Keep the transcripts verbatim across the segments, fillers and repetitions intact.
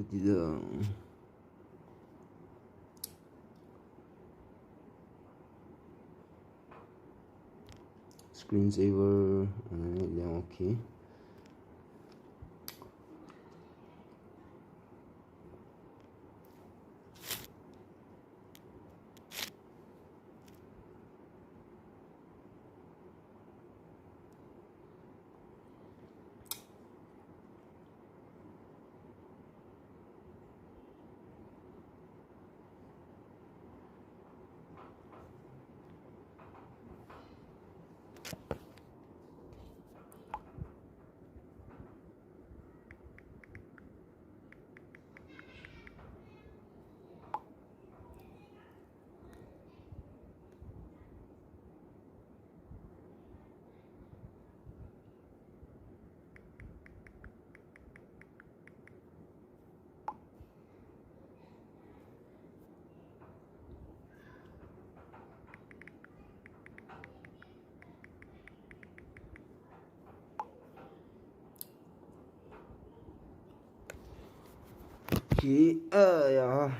Katida. Screensaver, uh, yeah, okay. Okay, uh, yeah.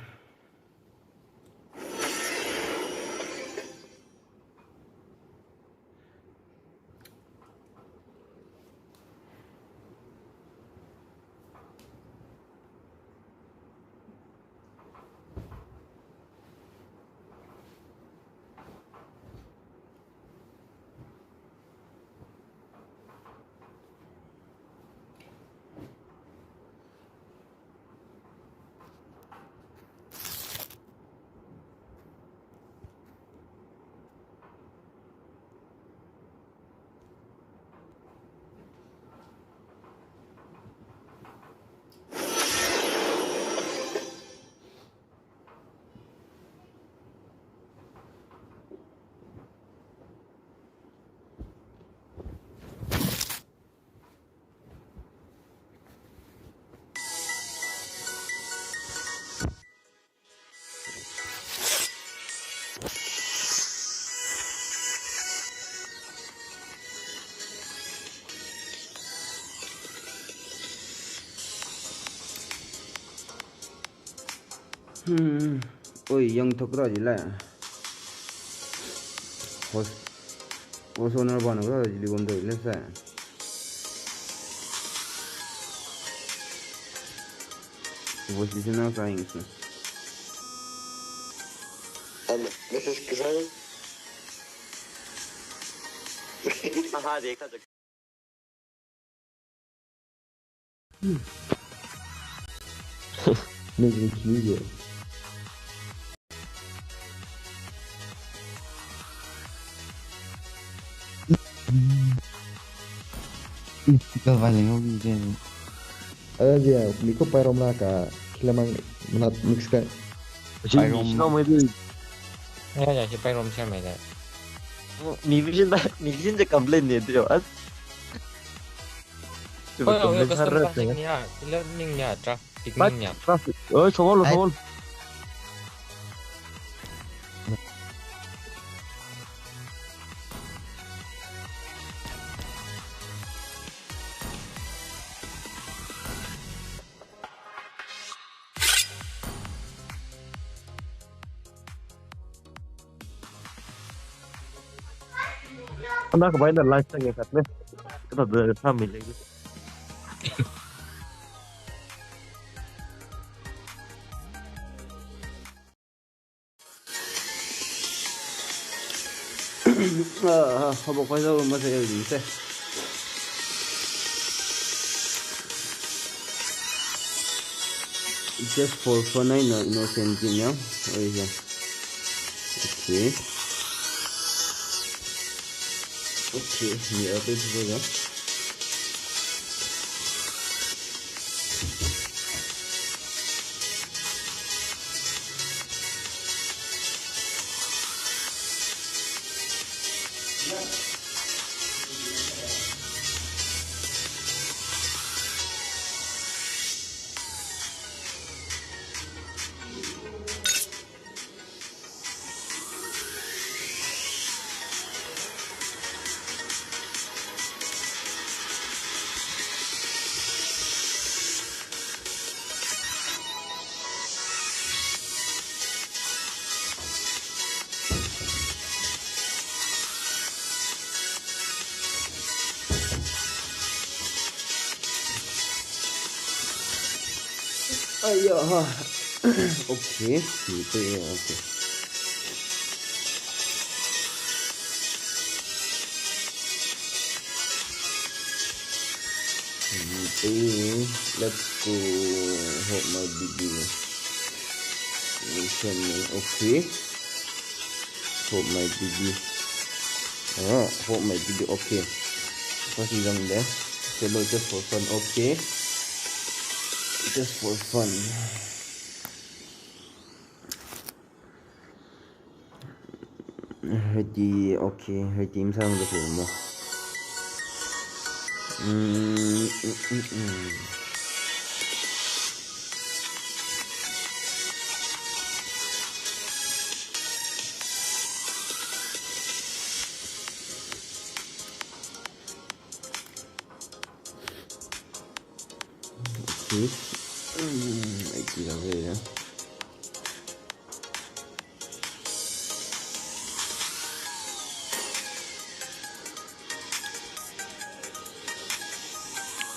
Hmm. Oi, yang thokra jila. Host, host owner bana kra jili bom doi le sa. Voice listener sa ing sa. Hello, this is Kiran. Aha, dekha. Making music. Kau paling hobi je. Ada je, miko Pyrom la ka, kila mang menat mix ka. Pyrom. Mix kau mai di. Ya, ya, si Pyrom siya mai da. Musician da, musician je complain ne tu as. Oi, oi, custom traffic niya, learning niya, traffic niya. Traffic. Oi, songol, songol. Ana kabai na live tang ya katne. Kata de sa mi le. Ah, ah, habo koi sa ma sa ya di se. Just for fun, I know, innocent thing, yeah? Oh, yeah. Okay. Okay, yeah, this is it, yeah. Ayaha. Okay. Okay. Okay. Okay. Let's go. Hope my video. Okay. Hope my video. Oh, hope my video. Okay. First is on there. Hello, just for fun. Okay. Just for fun. Ready, okay, ready, masāda khalei mo. Mm, mm, mm, mm. Okay. Mm, I think I'm ready now.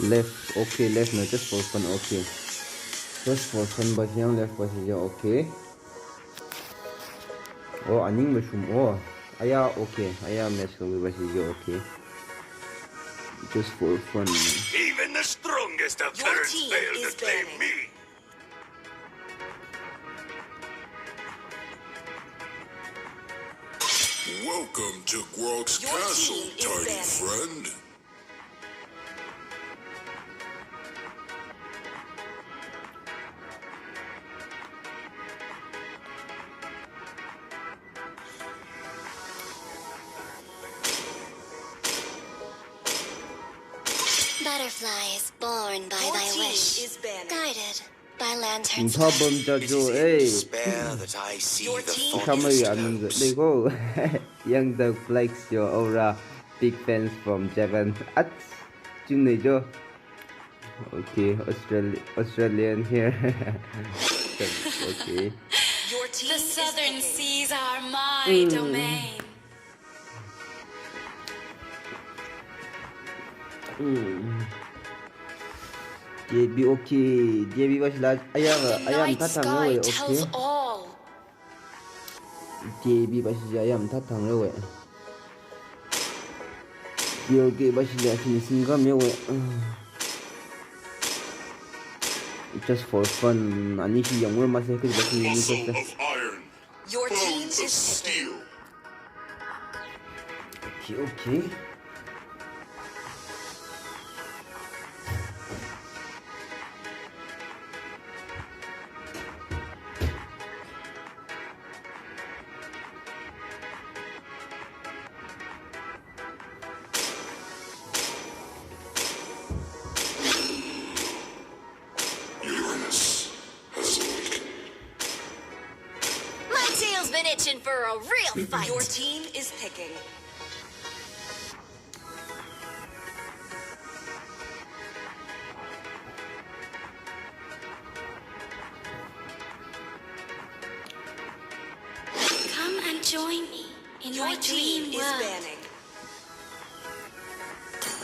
Left, okay, left no, just for fun, okay. Just for fun, but here left, but here, okay. Oh, aning mashum, oh. Aya, okay. Aya, match kami, but here, okay. Just for fun. Even the strongest of currents fail to tame me. Welcome to Grog's castle, tiny friend. Butterfly is born by thy wish, guided by lanterns. It is in despair that I see the foggy stars. Young Thug, flex your aura. Big fans from Japan. Ach, chimnei jo. Okay, Australi-, Australian here. Okay. The southern seas are my domain. Mm. J B, okay. J B bashila, ayam, ayam tatang, okay. J B bashila ayam tatang, okay. J B bashila finishing kami, okay. Just for fun. Ani shi yang ur masa ke bashila ni. Muscle of iron. Your team is steel. Okay, okay. Uranus has awakened. My tail's been itching for a real fight. Your team is picking. Come and join me in my dream world.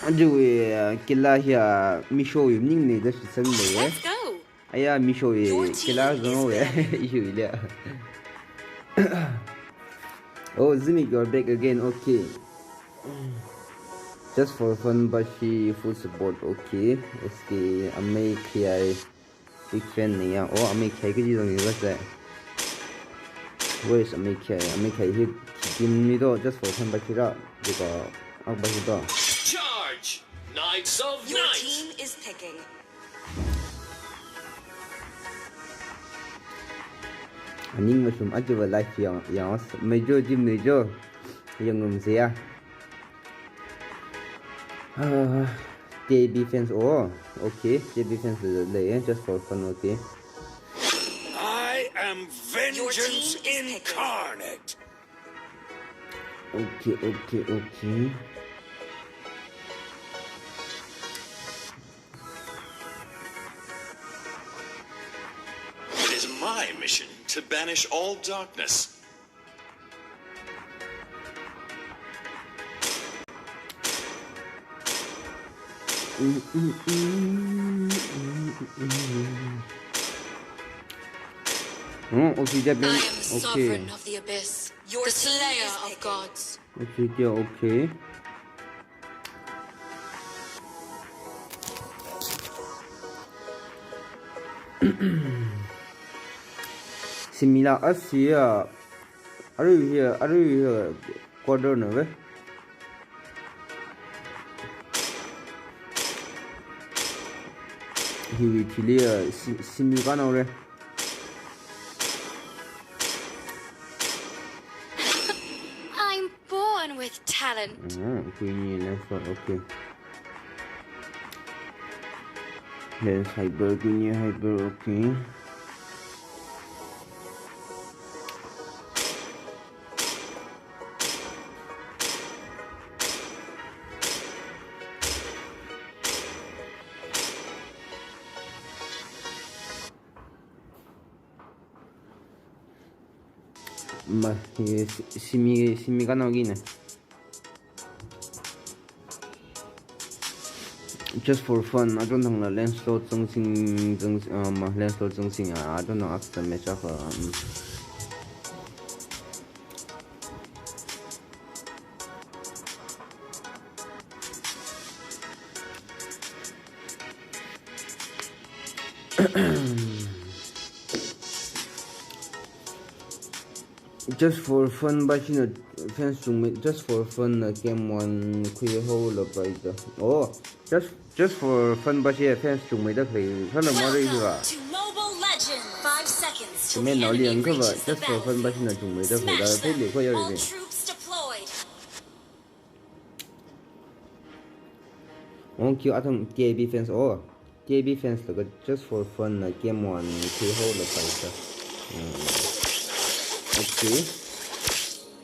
Aja, uh, kila hiya Misho yu ning ne da shi san le. Let's go. Aya, Misho ye, kila zong ye, ishu ile. Oh, Zimik, you're back again, okay. Just for fun, but she full support, okay. S K, amei K I. Big fan ni ya. Oh, amei K I kaji zong ni ba se. Where is amei K I? Amei K I hi kim ni do, just for fun ba kira. Dika, ak ba hi do. Charge, Knights of Night. Your team is picking. Aning mashum aja ba live yang, yang, major jim major. Yang ngum se ya. Ah, J B fans, oh, okay, J B fans le, le, just for fun, okay. I am vengeance incarnate. Okay, okay, okay. It is my mission to banish all darkness. Hmm, okay, that means, okay. I am the sovereign of the abyss, your slayer of gods. Okay, yeah, okay. Simi la asia, aru hiya, aru hiya, quarter na ve. Hiwi thili, uh, si-, simi kanao re. I'm born with talent. Ah, Queenie, left one, okay. Then hyper, Queenie, hyper, okay. Ma, hi si-, simi, simi kanao gina. Just for fun, I don't know, Lancelot zangxing, zang, uh, ma, Lancelot zangxing, I don't know, after match of, um, Just for fun, ba shina fans chungmei, just for fun na game one khui haolapai da. Oh, just, just for fun ba shi fans chungmei da khalei, khala mare hi ba. Welcome to Mobile Legends. Five seconds till the enemy reaches the battlefield. Smash them. All troops deployed. Thank you, athang T A B fans. Oh, T A B fans laga just for fun na game one khui haolapai da. Hmm. Okay.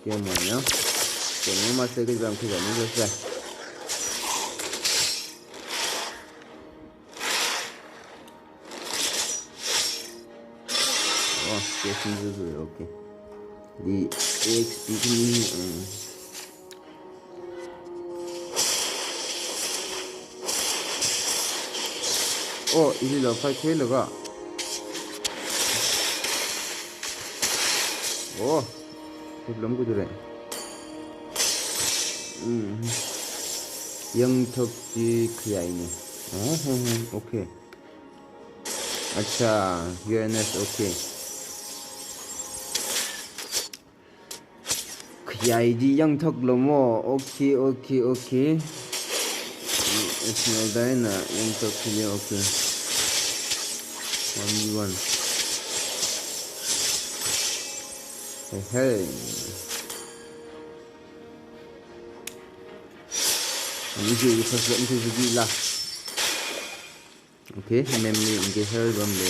Game one ya. Game one ma se exam khui ga ni se. Oh, okay, okay. The X P ni, uh, Oh, hili la fight khuilaga. Oh, problem khuidure. Hmm. Yangthok chi khayai ni. Oh, oh, oh, okay. Acha, U N S, okay. Khayai di yangthok lo mo. Okay, okay, okay. It's not dying, uh, yangthok kile, okay. One v one. Hey, hey. Ani je first blood ni je la. Okay, memory engage bam le.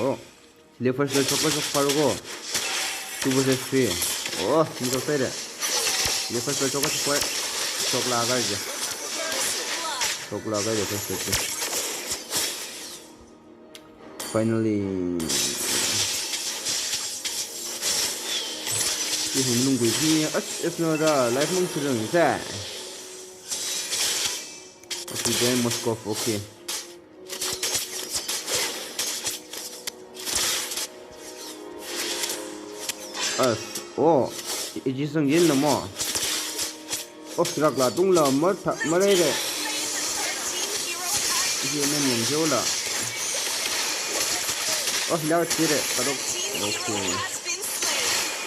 Oh. Chili first blood shock, shock paro ko. Two versus three. Oh, mi shock sai de. Chili first blood shock, shock paro. Shock laga je. Shock laga je first blood. Finally. Ihun lunggui hi, as, as no da, life mung sirung sa. Okay, then Moskov, okay. As, oh, iji sang yin na mo. Oh, kirak la tung la mar tha, mar re re. Iji men yang jo la. Oh, la chi re, kadok. Okay.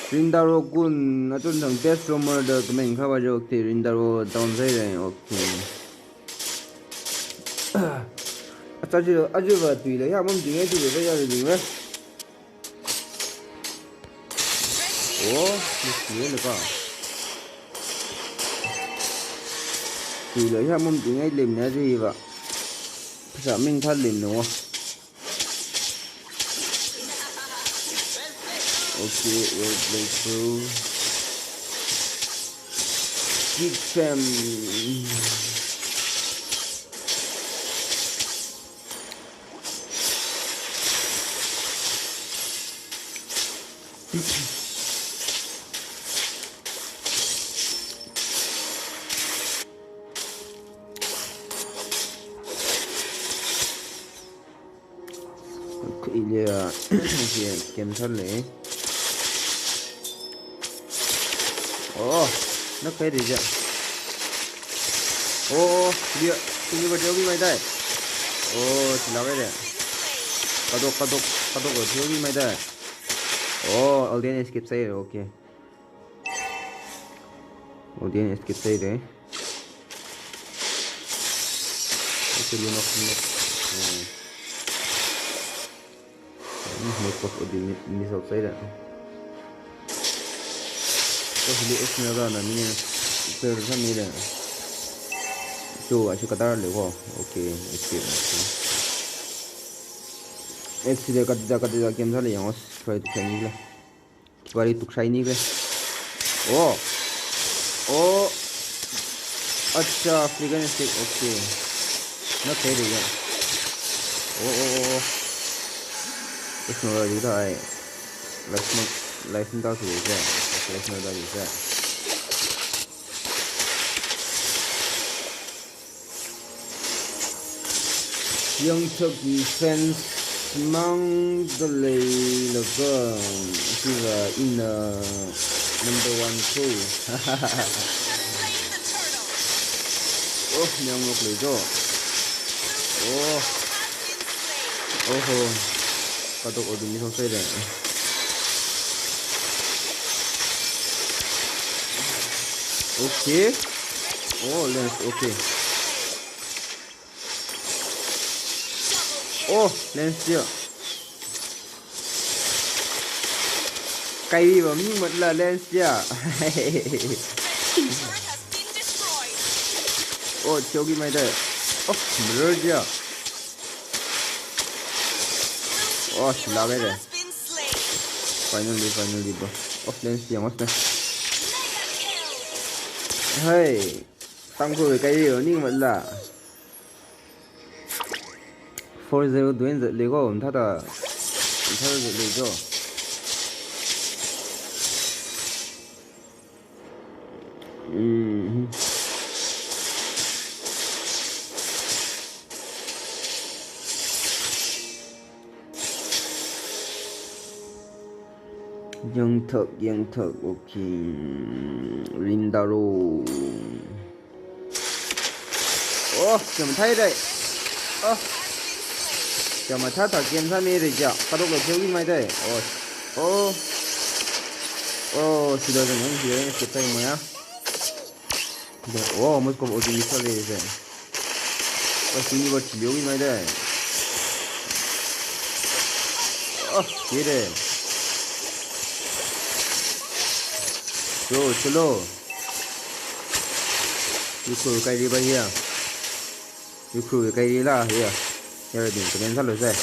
Rindaro kun, atun sang best drummer da kmen kha ba jo, okay, Rindaro down sai re, okay. Acha, aja, aja ba tui le, ya mam ding ai, tui le, ya ding ai. Oh, ni si le ka. Tui le, ya mam ding ai, lem na ji ba. Pasa ming tha lem no. Okay, well played, bro. Big fan. Ilia, ilia, game sāle. Oh, na kai de ja. Oh, dia, sini ba jauh mai dai. Oh, sila kai de. Kadok, kadok, kadok ba jauh mai dai. Oh, Aldean escape sāi, okay. Aldean escape sāi de. Itu lima puluh. Hmm. Hmm, most of the mi-, miss outside. Oh, hili X na da na ni. Itu kan ni de. Itu ashi kadar le ko. Okay, escape. Okay. X de kada kada game sāle yang os. Try to find ni le. Bari tuksai ni kre. Oh. Oh. Acha, freaking stick. Okay. Na kai de ya. Oh, oh, oh, oh. Technology da ai. Life na, life na da su de. Life na da de. Yangthak defense mang da leilaga, sira ina number one ko. Oh, yang lok le jo. Oh. Oho. Kadok odin ni song sai de. Okay. Oh, Lance, okay. Oh, Lance dia. Kairi ba mi mat la Lance dia. Oh, chogi mai dai. Oh, mirror dia. Oh, sila kai de. Finally, finally, bro. Oh, Lance dia, what's that? Hey, tangko kairi ba ning mat la. Four zero doing the Lego, thada, thada the Lego. Mm-hmm. Yangthak, Yangthak, okay. Rindaro. Oh, jam thai dai. Oh. Jam thada game sāmi re ja. Kadok lo thewi mai dai. Oh. Oh. Oh, sila jam yang sila yang skip time ya. Oh, must go odin ni sāle se. Oh, sini ba thewi mai dai. Oh, ye de. Yo, chalo. Yuko kairi ba hiya. Yuko kairi la hiya. Yara din kenen sālo sai.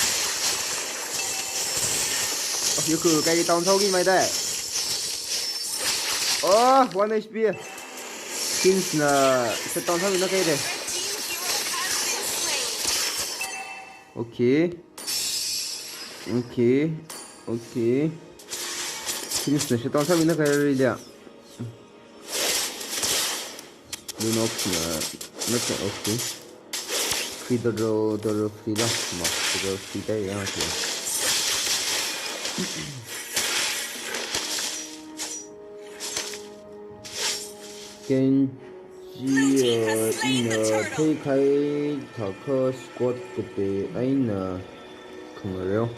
Oh, Yuko kairi down thao ki mai dai. Oh, one H P. Kins na set down thao na kai de. Okay. Okay. Okay. Kins na set down thao na kai de. Lunox na, na ka, okay. Free doro, doro free la, ma, doro free dai ya, okay. Kenji, uh, ina theikhai thākha squad kape eina khangareo.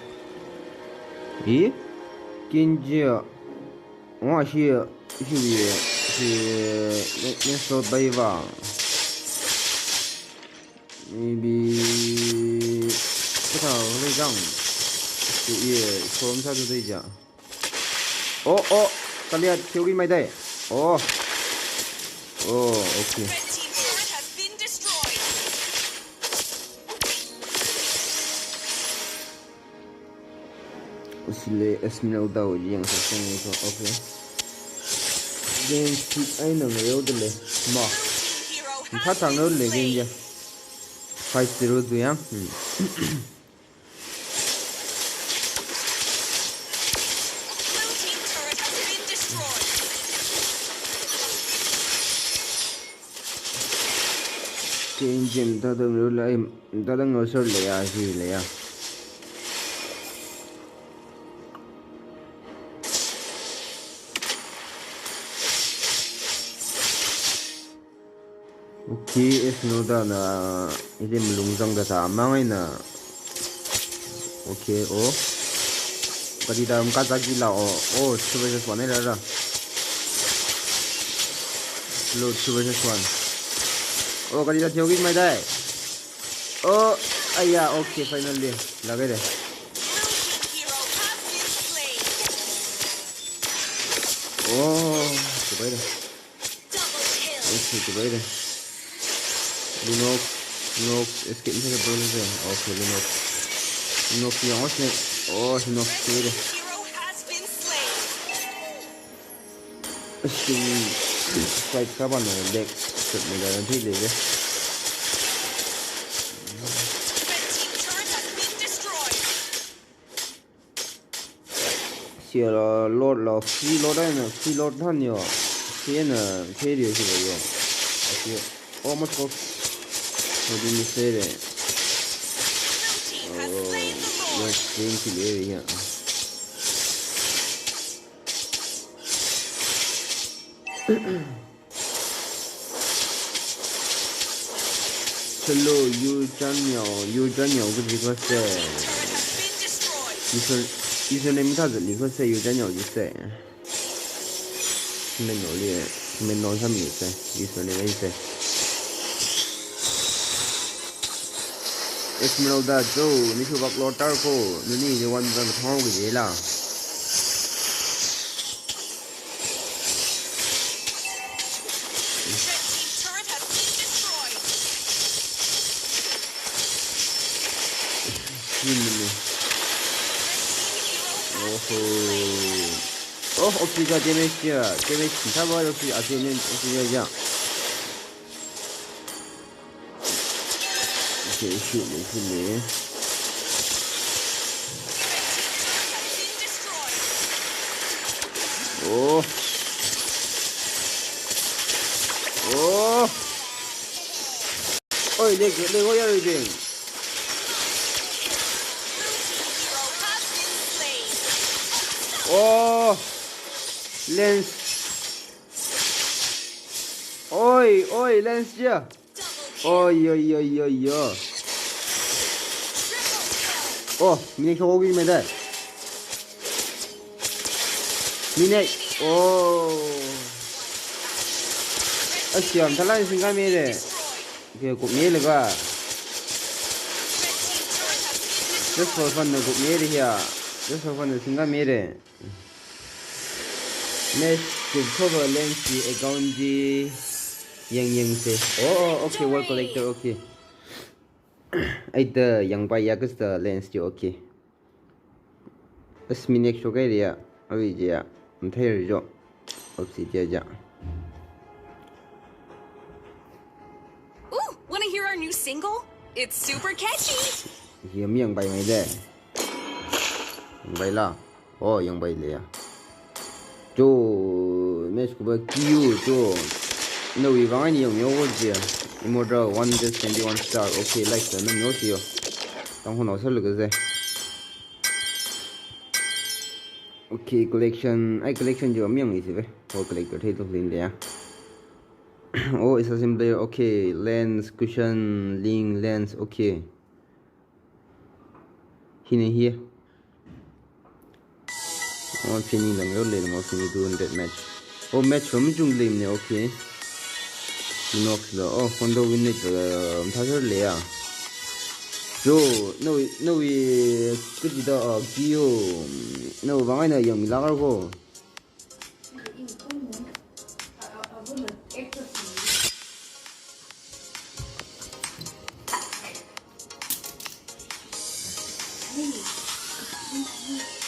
I? Kenji, uh, Wa shi, shi, shi, ne, ne so bai va. Maybe, kata le jang. Shi ye, so msa tu dei ja. Oh, oh, kaliat thewi mai dai. Oh. Oh, okay. Sile Esmeralda wu yang sa song ni ko, okay. Game speed ai nang yo de le. Ma. Tha thang yo le game ya. Five zero tu yang. Hmm. Change in tadang lo lai, tadang lo sir le ya, si le ya. Okay, if no da na, ili malung zangda ta mangai na. Okay, oh. Kati da um kazaki la, oh, oh, two versus one, eh, ra, ra. Lo, two versus one. Oh, kati da theoki mai dai. Oh, aya, okay, finally. Lagai de. Oh, super de. Okay, super de. Lunox, Lunox, escape ni sa problem se. Okay, Lunox. Lunox yang os ne. Oh, Lunox super de. Sting fight ka ban leg set ni da thei le le. Sila load la free load ai na free load than yo. Sila na carry yo sila yo. Asi almost ko. Modi ni sere. Oh, yes, thank you very much. Hello, yu chan yao, yu chan yao, good request. User, username ta the request, yu chan yao, you say. Meno li, meno sa mi se, username se. Esmeralda Joe, ni chu bak lo tar ko, ni ni ni wan zang thong ki je la. Yun ni. Oho. Oh, oxygen damage ya. Damage kita ba oxygen, oxygen, oxygen ya. Okay, shoot me, shoot me. Oh. Oh. Oi, leg, leg, oi, oi, leg. Oh. Lens. Oi, oi, Lens ya. Oi, oi, oi, oi, oi. Oh, mine ko gi me da. Mine. Oh. Asyam thalai singkai me de. Okay, kup me le ga. Just for fun na kup me de ya. Just for fun na singkai me de. Next, to cover Lens ki account ji yang yang se. Oh, oh, okay, World Collector, okay. Ai da yang pa ya kas da Lens ji, okay. As mi next show kai dia. Awi ji ya. Mthai ri jo. Opsi ji ja. Ooh, wanna hear our new single? It's super catchy. Hiya mi yang pai mai de. Yang pai la. Oh, yang pai le ya. Jo, match kuba kiu jo. Nawui vang ani yang yo wo je. Immortal one hundred twenty-one star. Okay, like sa nam yo si yo. Tang ho no sa lu ka ze. Okay, collection. Ai collection jo mi yang isi be. Oh, collector thei tok lin de ya. Oh, assassin player. Okay, Lens, Cushion, Ling, Lens. Okay. Hina hi. Oh, Penny lang yo le mo Penny two hundred match. Oh, match from jung le ne, okay. Nox lo. Oh, Hondo win ne, um, thasar le ya. Jo, no, no, we, kaji da, uh, kiyo. No, bang ai na yang mi lakar ko.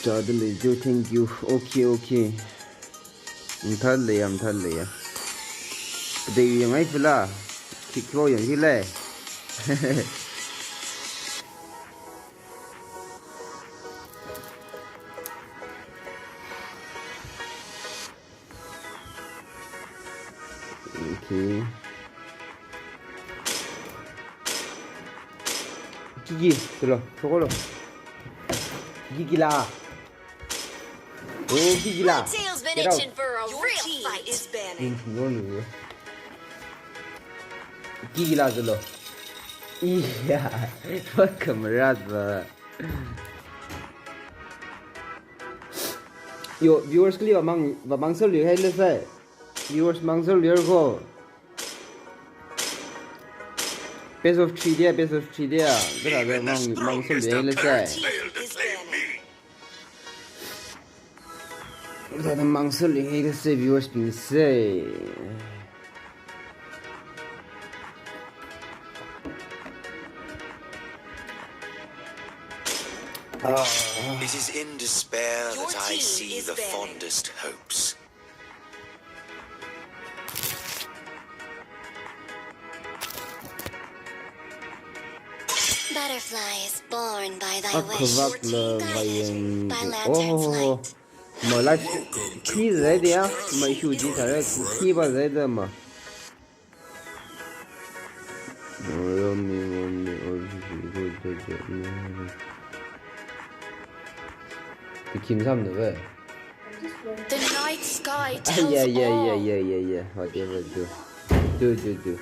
Chāda lei jo, thank you. Okay, okay. Mthāda lei ya, mthāda lei ya. Dei yang ai pula. Kick lo yang hi lei. Okay. Kiki, telo, chokolo. Kiki la. Oh, kiki la. Blue team's been Get out. Itching for a Your real team fight. Is banning. Mm, no, no, no. Kila zalo. Iya, what camera ba. Yo, viewers kali ba mang, ba mang soli hai le sai. Viewers mang soli ko. Best of three dia, best of three dia. Kala ba mang, mang soli hai le sai. Tada mang soli hai le sai viewers bing sai. Ah. It is in despair that I see the fondest hopes. Butterflies born by thy wish. Akhawak la guided by lantern's light. Oh, my life. Khi zai dia, my huge tare, khi ba zai da ma. Romi, romi, romi. Kim sam de ve. The night sky tells all. Yeah, yeah, yeah, yeah, yeah, yeah. Whatever, do. Do, do, do.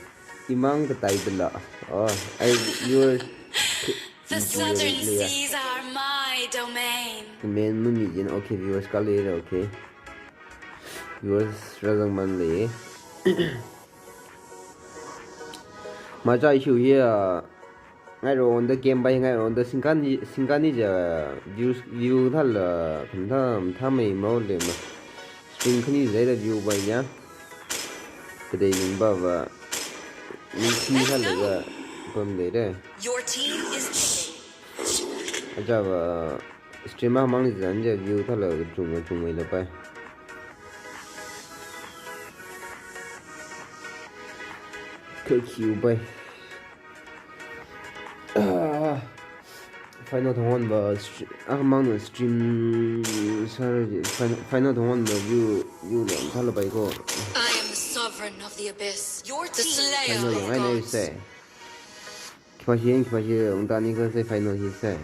Imang katai bela. Oh, I, you're. The southern seas are my domain. Main mami jin, okay, viewers kali, okay. Viewers razang man le. Macha issue here. Ngai ronda game bai ngai ronda singkani, singkani ja views, view thal, uh, kham tham, tham mai mau le ma. Stream khani zai da view bai nya. Kadai ning ba ba. Ning khi thal ga pam dai da. Your team is aja ba stream a mang ni zan ja view thal ga chung ga chung mai la pai. Kha khi u bai. Ah, final thongon ba stre-, ah, mang no stream, sorry, final, final thongon ba view, view lo thal bai ko. I am the sovereign of the abyss. Your team is final yang ai nai sai. Kipa shi, kipa shi, ungta ni ko sai final hi sai.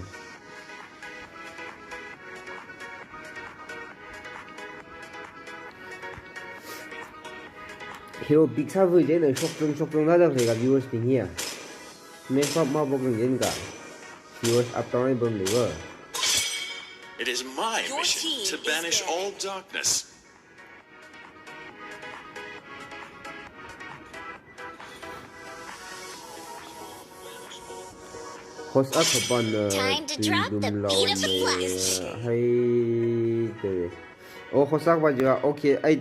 Hero pick sa vui je na shok chung, shok chung na da ga viewers ting hi ya. Main pap ma bok ngen ka. Viewers up down bom le go. It is my mission to banish all darkness. Host akha ban, uh, time to drop the beat of the blast. Hai te. Oh, host akha ba ja. Okay, ai.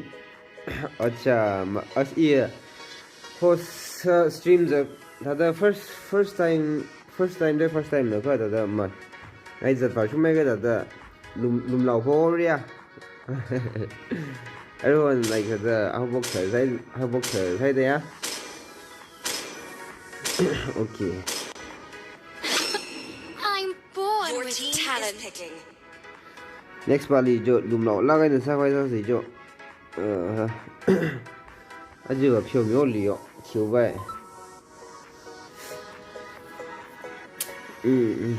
Acha, ma, as i, uh, host, uh, stream za, tada first, first time, first time de, first time de ka tada ma. Ai zat pa shumai ka tada lum, lumlao ho ria. Everyone like tada hobok sa sai, hobok sa sai de ya. Okay. I'm born with talent. Next pali jo lumlao la kai na sa kai sa si jo. Uh, aji ba phyo myo li yo, khiu bai. Mm, mm.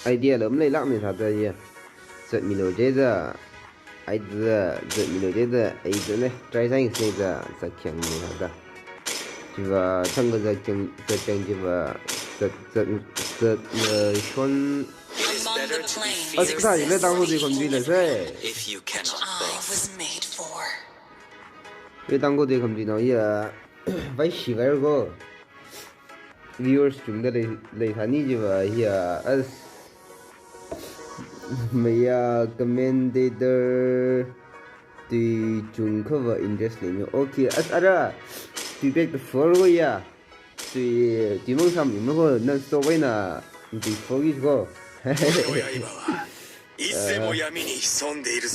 Idea lo mlei lak ni sa ta ye. Zat mi lo je za. Ai za, zat mi lo je za. Ai za ne. Try sa ing se za. Za kyang ni sa ta. Jiva thang ga za kyang, za kyang jiva. Za, za, za, uh, shon. Among the plains. As ka le tang ko de kon bi le se. If you cannot boast. I was made for. Ye tang ko de kon bi no ya. Vai shi vai ko. Viewers chung da lei, lei thani jiva hi ya as maya commentator tui chung kava interest lei no. Okay, as ara tui back to four go ya. Tui, tui mang sam ni mang go nan stop vai na tui four gi go.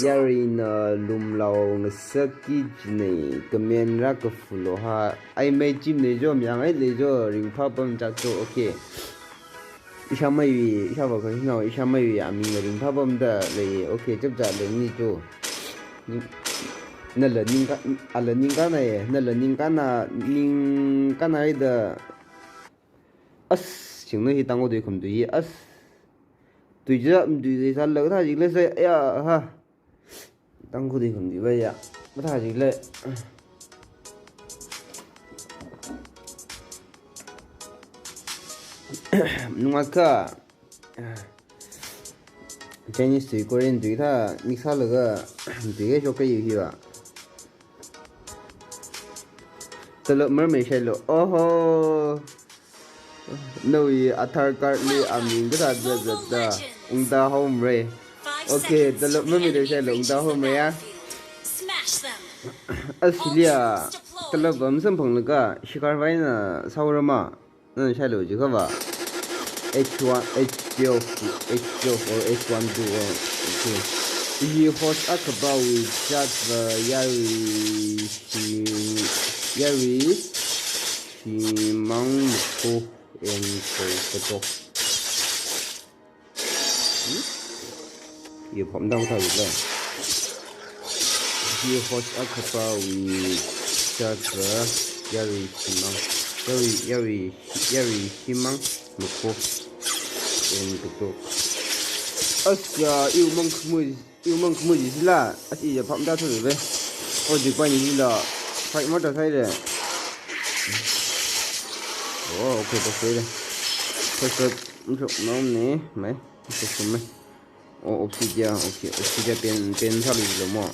Yarina lumlao ngasaki jine, kamen ra kafulo ha. Ai mai jim ne jo myang ai le jo ring pha pam chak jo, okay. Isha mai wi, isha ba kan hina, isha mai wi aming ring pha pam da le, okay, chap cha le ni jo. Nala ning ka, ala ning ka na ye, nala ning ka na, ning ka na ai da. As, ching no hi tang ko de kham tu ye, as. Tui ja, tui de sa la tha jik le sai, ya, ha. Tang ko de kham di ba ya. Ba tha jik le. Nungakha Chinese tui, Korean tui thā mix sālaga tui kashok kayu hiva. Tolop marmei shailu. Oho. Nawui Aadhaar card li aming kathā zat zat da. Ungda home re. Okay, tolop marmei da shailu ungda home re ya. Asiliya, tolop bam samphanglaga shikar vaina saurama. Nana shailu jikhava. H one, H twelve, H twelve or H one two or, okay. Ishi host akhava WeChat va yarui shi, yarui shimang ko en ko katok. Hmm? Ye pham dang tha le. Ishi host akhava WeChat va yarui shimang. Yarui, yarui, yarui shimang mako. En katok. Asya, iwui mang khmui, iwui mang khmui jisila. As iya pham da tha le. O, jikpai ni jila. Fight mata sai le. Oh, okay, okay le. First, mchok nom ne, mai. Mchok nom ne. Oh, Obsidian, okay. Obsidian pen, pen sālu lo mo.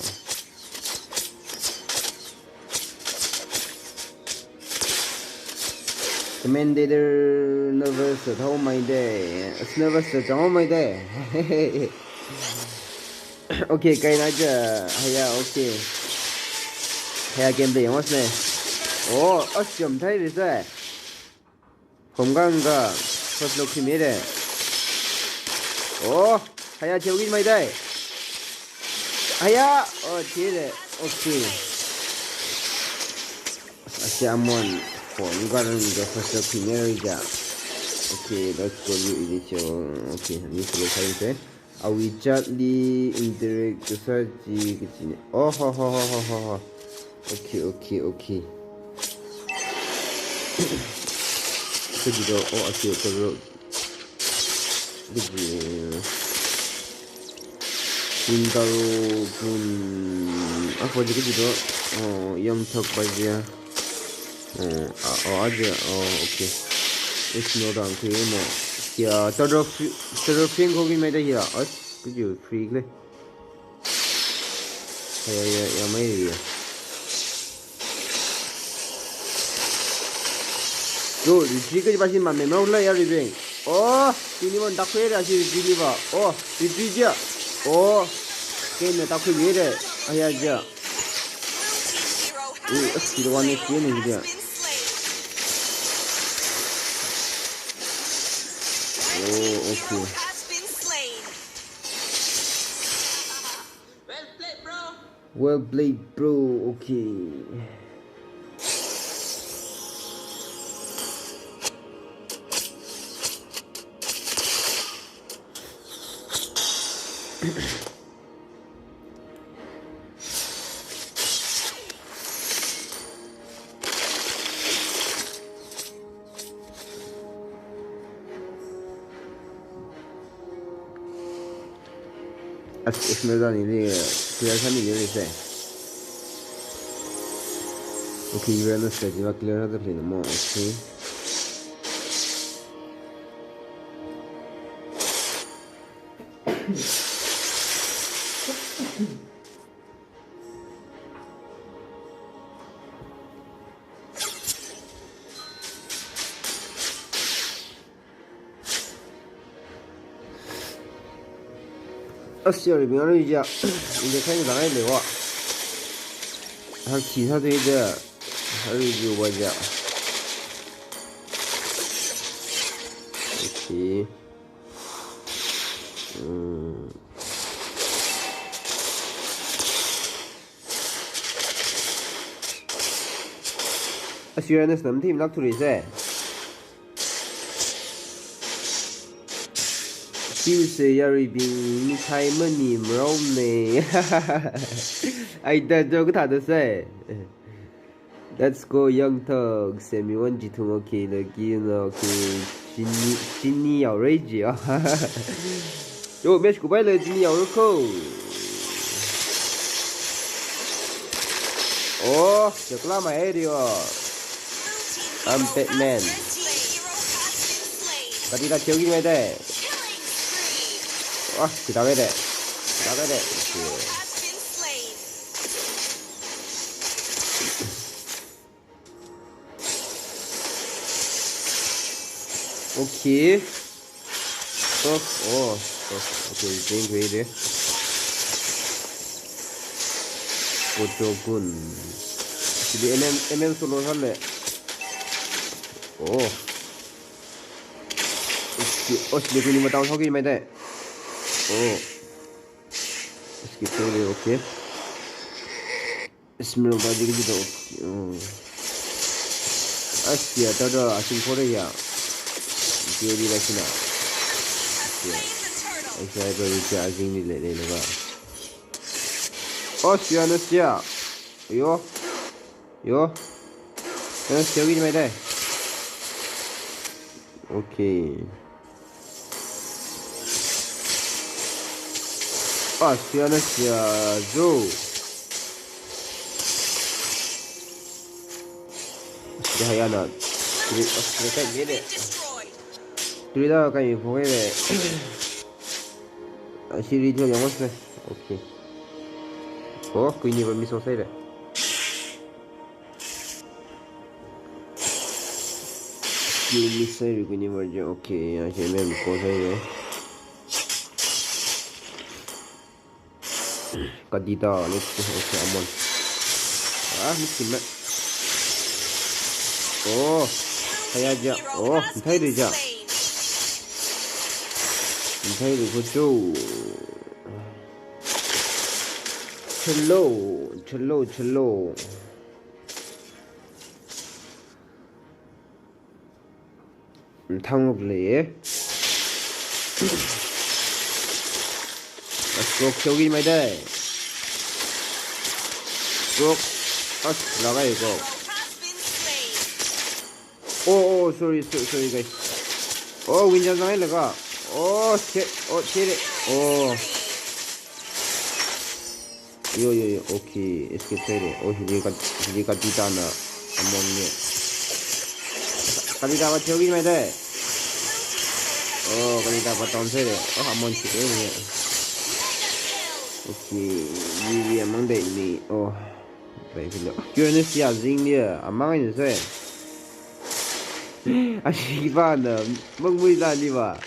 Commentator nervous thao mai de. Nervous thao mai de. Okay, kaina ja, haya, okay. Haya gameplay yangwas ne. Oh, asyam thai ri sai. Hom gangga, first lo khi mi de. Oh, haya cheu gin mai dai. Haya, oh, chi de. Okay. Asya mon, hom gangga first lo khi mi de ja. Okay, let's go, you ini cheu. Okay, ni solo khai te. Awui chat li interact kasā chi kachi ne. Oh, ho, ho. Okay, okay, okay. Kaji do, oh, okay, okay, bro. Kaji. Wintaro pun. Ah, kaji, kaji do. Oh, Young Thug pa ja. Oh, ah, oh, aja. Oh, okay. It's no down to him. Oh. Ya, third of, third of thing ko mai da ya. As, kaji free le. Ya, ya, ya, mai ya. Yo, retreat kaji pa si ma memang la ya ribeng. Oh, ini mon dak kwe da si retreat li ba. Oh, retreat ja. Oh, kena dak kwe ye de. Aya ja. Eh, asli wan ne kena ni ja. Oh, okay. Well played, bro. Okay. As, as Esmeralda ni ni clear sāmi ni ni se. Okay, Uranus ka jiva clear sāda play na mo, okay. As yarui bing arui ja. Inde khai ngai lewa. Har khi sa de ja. Har review wa ja. Okay. Hmm. Assurance nam team lak turi se. Siu se yarui bing ni khai mani mrau ne. Ai da jo ka tha da se. Let's go, Young Thug. Semi one ji thung, okay, lucky, okay. Chini, chini yao rei ji, ah. Yo, match ku bai le chini yao rei ko. Oh, chakla mai area. I'm Batman. Kati da cheo ki mai de. Ah, kita ke de. Kita ke de. Okay. Okay. Oh, oh, oh, okay, drink ready. Kotogun. Sili M M, M M solo sale. Oh. Sili, oh, sili kuni matau soki mai de. Oh. Skip ready, okay. Esmeralda jiki jida, okay. Oh. Asia, tada, asing kore ya. Jiri la sina. Asia. Asia, ito, ito, asing ni le, le, le, ba. Asia, Asia. Yo. Yo. Asia, win mai de. Okay. Asia, Asia, zo. Asia, hayana. Three, oh, three, kai, mene. Three da, kai, four, eh. Asia, retail, yang, mas, okay. Oh, kuini ba miss sai de. Skill miss sai, kuini merge, okay, ya, che mem ko sai de. Kadita, let's go, okay, Amon. Ah, miss me. Oh, kaya ja. Oh, thai de ja. Thai de ko jo. Chalo, chalo, chalo. Thanguk le. Stroke shogi mai dai. Stroke. As lagai ko. Oh, oh, sorry, sorry, sorry, guys. Oh, win jang jang laga. Oh, che, oh, che de. Oh. Yo, yo, yo, okay, escape sai de. Oh, hili ka, hili Kadita na Amon ne. Kadita ba theory mai de. Oh, Kadita ba tom sai de. Oh, Amon chi de ne. Okay, we, we among the enemy. Oh, bai philo. Q N S ya zing ne, amang ne sai. Ashi ba na, mangmui la ni ba.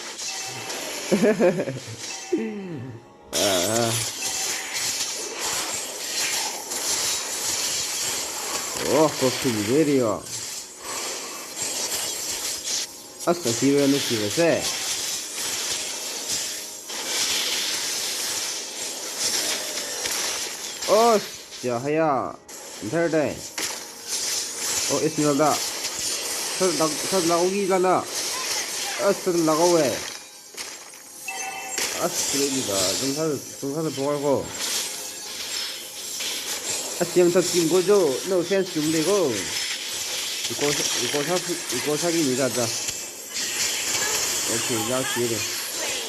Ah. Oh, kok sini deri yo. Asta sira na sira se. Oh, ya haya. Ntar dai. Oh, Esmeralda. Sar lag, sar lagogi lana. Ah, sar lago we. As, kile ni ba, zung sa, zung sa na pokol ko. As, yang sa king ko jo, no sense chung de ko. Iko, iko sa, iko sa ki ni da da. Okay, ya ki de.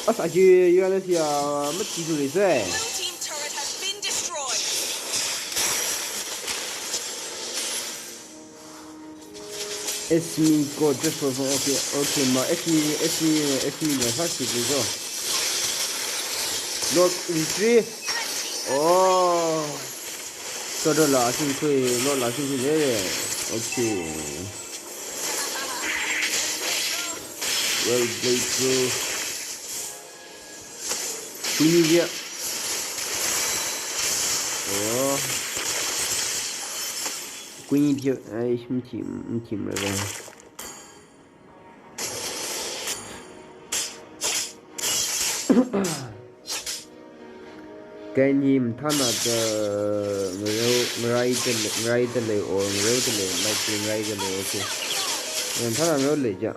As, aji, yu ana sia, mat ki ju le se. Esme ko just for fun. Okay, okay, ma, Esme, Esme, Esme na first hit ko. Lord Victory. Oh. Sodo la sing kui, Lord la sing kui le. Okay. Well played, bro. Kuini dia. Oh. Kuini dia. Ai, mti, mti mara. Kaini mthana da ngareo, ngarai da le, ngarai da le, or ngareo da le, might be ngarai da le, okay. Mthana ngareo le ja.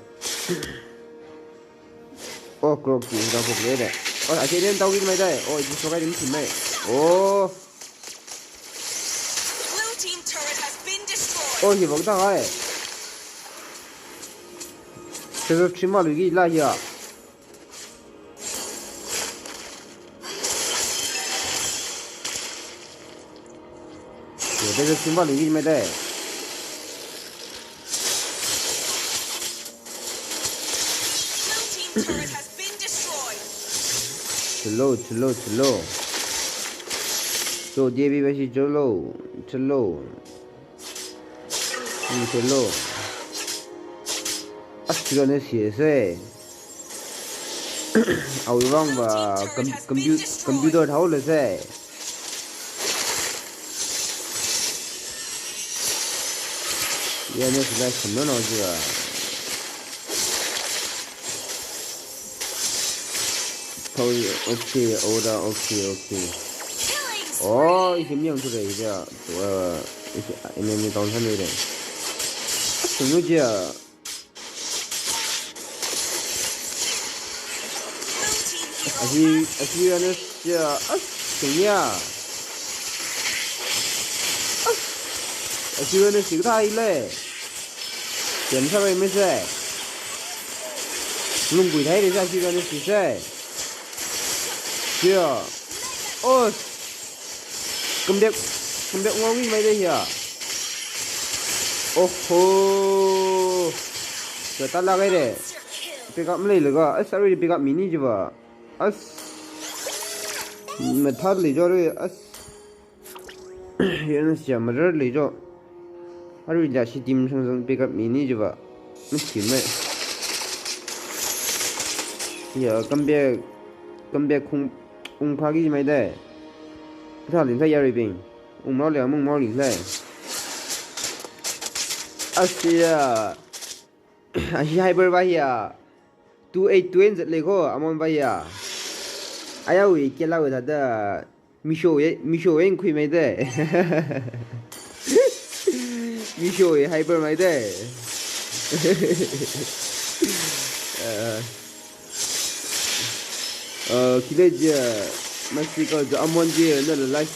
Oh, Croc ki hira phok le de. Oh, ache den tau ki mai dai. Oh, ji sokai dim thim mai. Oh. Oh, hi bak ta hai. Sezo chima lu ki la ya. Sezo chima lu ki mai dai. Turret has been destroyed. Chilo, chilo, chilo. Cho, J B bashi chilo, chilo. Hmm, chilo. As, chilo ne si se. Awui vang va com-, compu-, computer thao le se. Ya ne si lai kham no no ji va. Thao, okay, order, okay, okay. Oh, ishi mi yangthu re, ishi, uh, ishi enemy down san re. Sunu ji a. Ahi, ahi, ana, ya, as, sunu ya. As, ahi, ana, si kathā le. Jem sa bai me se. Lunggui thai re sa, ahi, ana, si se. Ya. Oh. Kambek, kambek ngawui mai de ya. Oho. Sa ta la kai de. Pick up malei laga. As, already pick up mi ni ji va. As. Mathā lei jo re. As. Yana siya marar lei jo. Arui la shi team sang sang pick up mi ni ji va. Mathi mai. Ya, kambek, kambek khung, ung pha ki mai de. Sa ling sa ya ri bing. Ung mau le, ung mau ling le. Asiya. Ashi hyper va ya. Two eight two eight zat le ko, amon va ya. Aya wi, kela wi thada. Misho ye, misho ye khui mai de. Misho ye hyper mai de. Uh, uh, kile je, masi ka je amon je, na le live.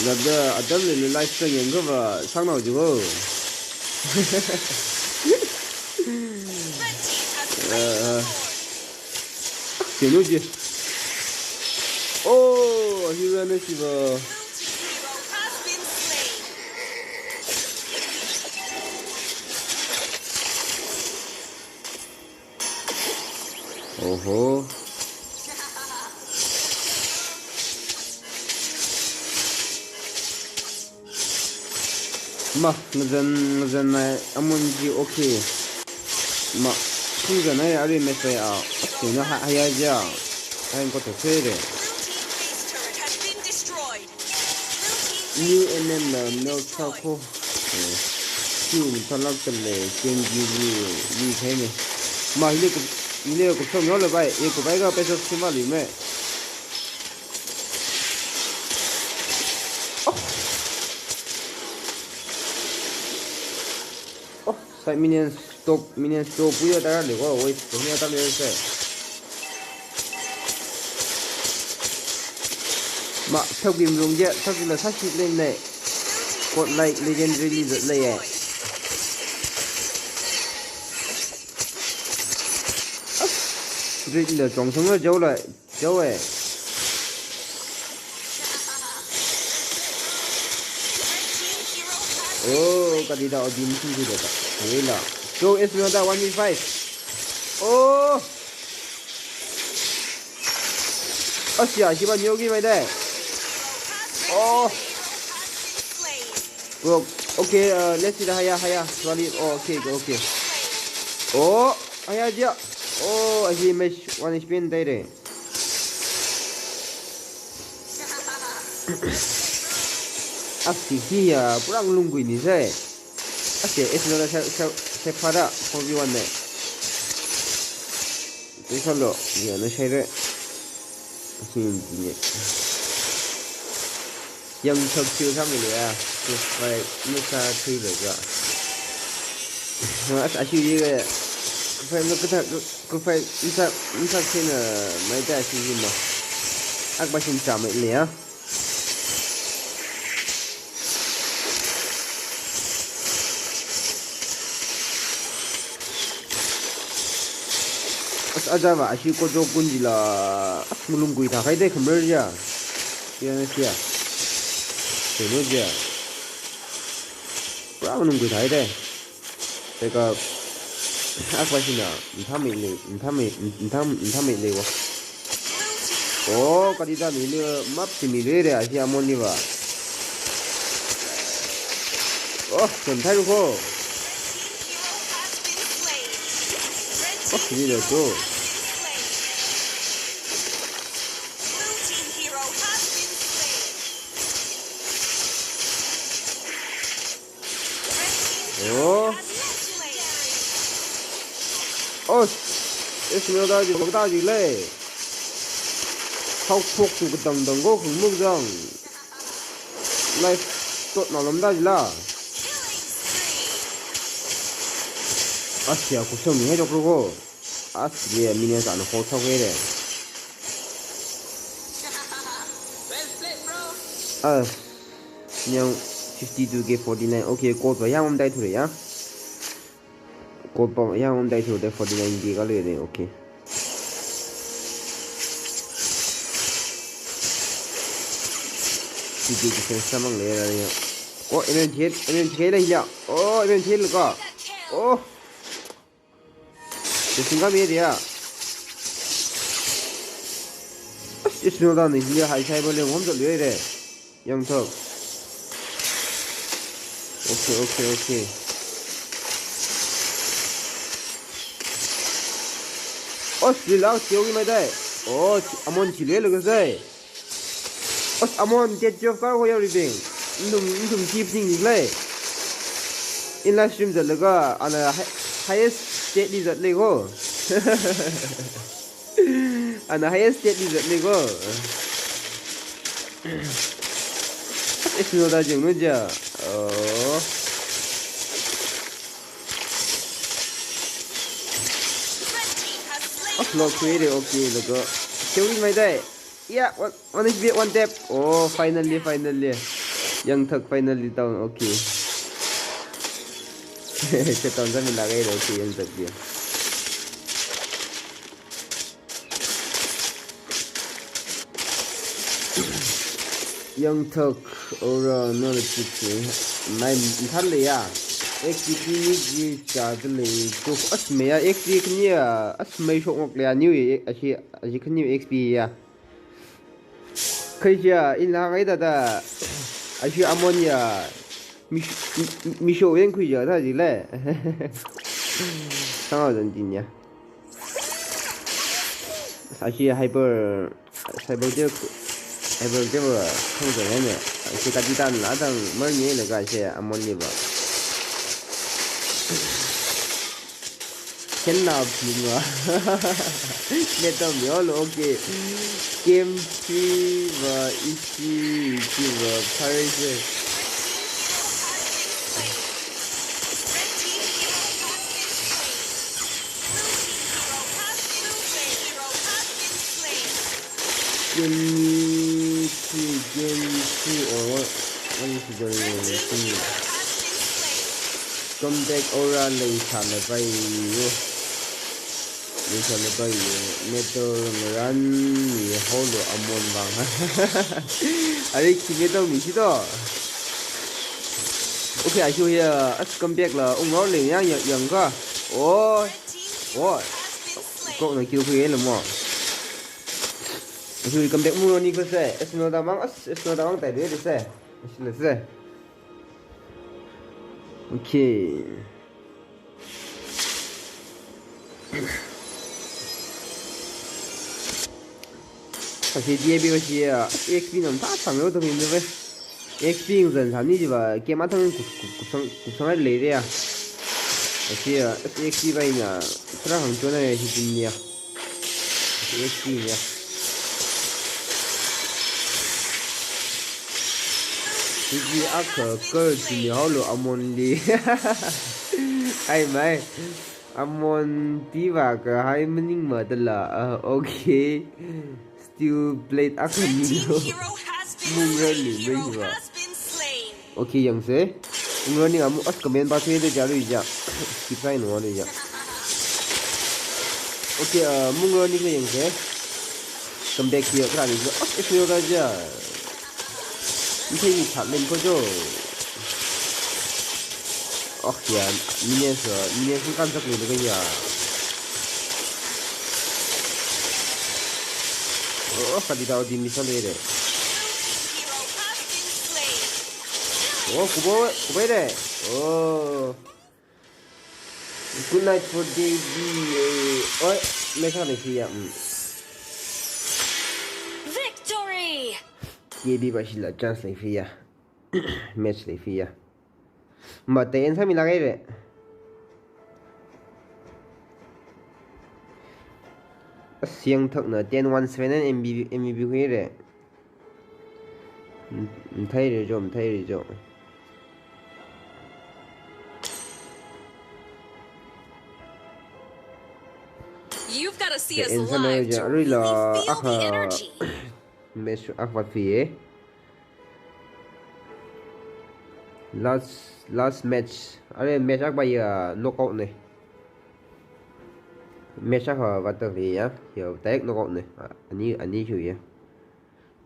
Labda adam le live sang yang ka ba, sang nao je ko. Uh, uh. Kenu ji. Oh, hero na shiva. Oho. Ma, ngazan, ngazan nai, amon ji okay. Ma, ngazan nai, ari me sai a, okay, na ha, haya ja. Hain ko to fere. New N M la mel sa ko. Eh, kiu mi talak tale, ken ji ji, ji khai ne. Ma, hile ko, hile ko so myo le bai, e ko bai ka peso sima li me. Oh. Oh, side minions top, minions top puya tara le ko, wait, puya tara le se. Ma, thap kim rung je, thap kim la sa shi le ne. Godlike legendary li zat le ye. Rit le chong sang le jau le. Chau e. Oh, kadida odin sing sing deka. Wela. Chau, S Myoda one v five. Oh. Asiya, hiba nyogi mai de. Oh. Bro, okay, uh, let's see the higher, higher. Sorry. Oh, okay, okay. Oh, higher dia. Oh, ahi match one H P ni dai re. Asi hiya, pura lunggui ni sai. Asi, S Myoda sa, sa, sa phara, four v one ne. Tui salo, ya, na sai re. Asi ni. Yang thak chiu tham le ya. Ku fai, nu sa thui le ga. As, ashi ye. Ku fai, nu ka thak, ku fai, nu sa, nu sa thui na, mai ta ashi ye ma. Ak ba shin cha mai le ya. As, aja va, ashi ko jo kun jila. As, mulung kui ta kai de kamar ja. Siya na siya. Seno ja. Pura nung kui thai de. Teka. Akwa sina, nthami le, nthami, ntham, nthami le wa. Oh, kadida mi le, map si mi le re, ashi Amon ni ba. Oh, son thai ko. Oh, ni le to. Oh. Oh. Esmeralda ji, bagda ji le. Hao phok tu kadang dang ko khung muk jang. Life tot na lam da ji la. Asia, kusum ni hai jok ro ko. Asia, mine sa na ho thok re. Ah. Nyang fifty-two K forty-nine. Okay, gold pa yang um dai thu re ya. Gold pa yang um dai thu de forty-nine K ka le ne, okay. Fifty percent samang le ra ya. Oh, M M T L, M M T L le ya. Oh, M M T L ka. Oh. Te singa me dia. Esmeralda ni le hai sai bo le ngom jot le re. Yangthak. Okay, okay, okay. Oh, lila, siyo ki mai dai. Oh, Amon chile lo kasai. Oh, Amon, get your car ko ya ribing. Ndum, ndum keep thing ni lai. In live stream jat laga, ana hi-, highest state li jat le ko. Ana highest state li jat le ko. Esmeralda jeng nu ja. Oh. Oh, lo khui re, okay, laga. Theory mai dai. Yeah, one, one H P, one tap. Oh, finally, finally. Yangthak finally down, okay. Shutdown sa mi lagai re, okay, Yangthak dia. Yangthak, ora, no, le, chit, nine, thar le ya. X P ni ji cha de le, to, as me ya, X P khani ya, as me shok ngok le ya, new ye, ashi, ashi khani X P ya. Khai ya, in la ngai da da, ashi Amon ya, mi, mi, mi shok yang khui ya, da ji le. Sang a zan jin ya. Ashi hyper, hyper de, hyper de ba khang zang ne. Ashi kati tan la dang mar ni le ka shi Amon ni ba. Khen na phi ma. Metal mi all okay. Game three va ishi ki va parish. Game three, game three or what? What is the game? Comeback aura leisālapai yo. Leisālapai yo. Metal ngaran mi holo Amon vang. Are khi metal mi shi to. Okay, I show here. As comeback la ung rao le yang yang yang ka. Oh. Oh. Kok na kill khui le mo. Hui comeback mu ni ko se. Esmeralda mang, as Esmeralda mang tai de se. As le se. Okay. Okay, D A B wa shi ya. X P nam ta sang yo to min de. X P ngzan sāni jiva, game athang kup, kup, kupsang, kupsang le de ya. Ashi ya, X P bai na, tra hang chona ya shi jin ya. X P ya. Hiji akha kar jin ya holo Amon li. Ai mai. Amon tiva kahai maning ma dala. Ah, okay. Steel plate akha ni lo. Mungra ni mai wa. Okay, yang se. Mungra ni amu as comment ba se de jalu ja. Keep trying no ja. Okay, uh, mungra ni ke yang se. Come back here, kra ni. As if you ja. Ni thei ni chat len ko jo. Oh ya, minions, uh, minions kan sak ni ka ya. Oh, kadi tau di misal le. Oh, kubo, kubo de. Oh. Good night for Davey. Oi, me sa ni fiya. Mm. Victory! K D ba shila chance ni fiya. Match ni fiya. Ma te en sa mi lagai re. Siang thak na ten one seven M V P, M V P hui re. Mthai re jo, mthai re jo. You've got to see us live to really feel the energy. Match akwa fiye. Last, last match. Are match akwa ya knockout ne. Match akwa water ya. Ya direct knockout ne. Ani, ani chu ya.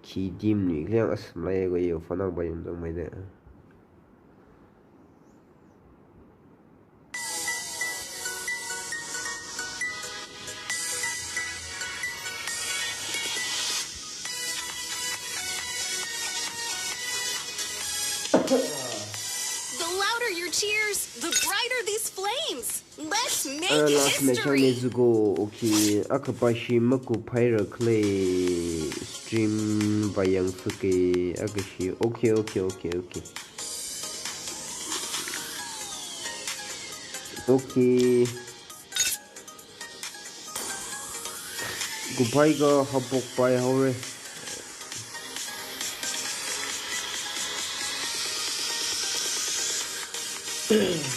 Khi team ni kling as mlai ko yo phone number yum zong mai de. The louder your cheers, the brighter these flames. Let's make history. Ara last match ang ne zugo. Okay, akha pa shi maku phai ra khle stream ba yang suke. Akha shi. Okay, okay, okay, okay. Okay. Kupai ka hapok pai haure.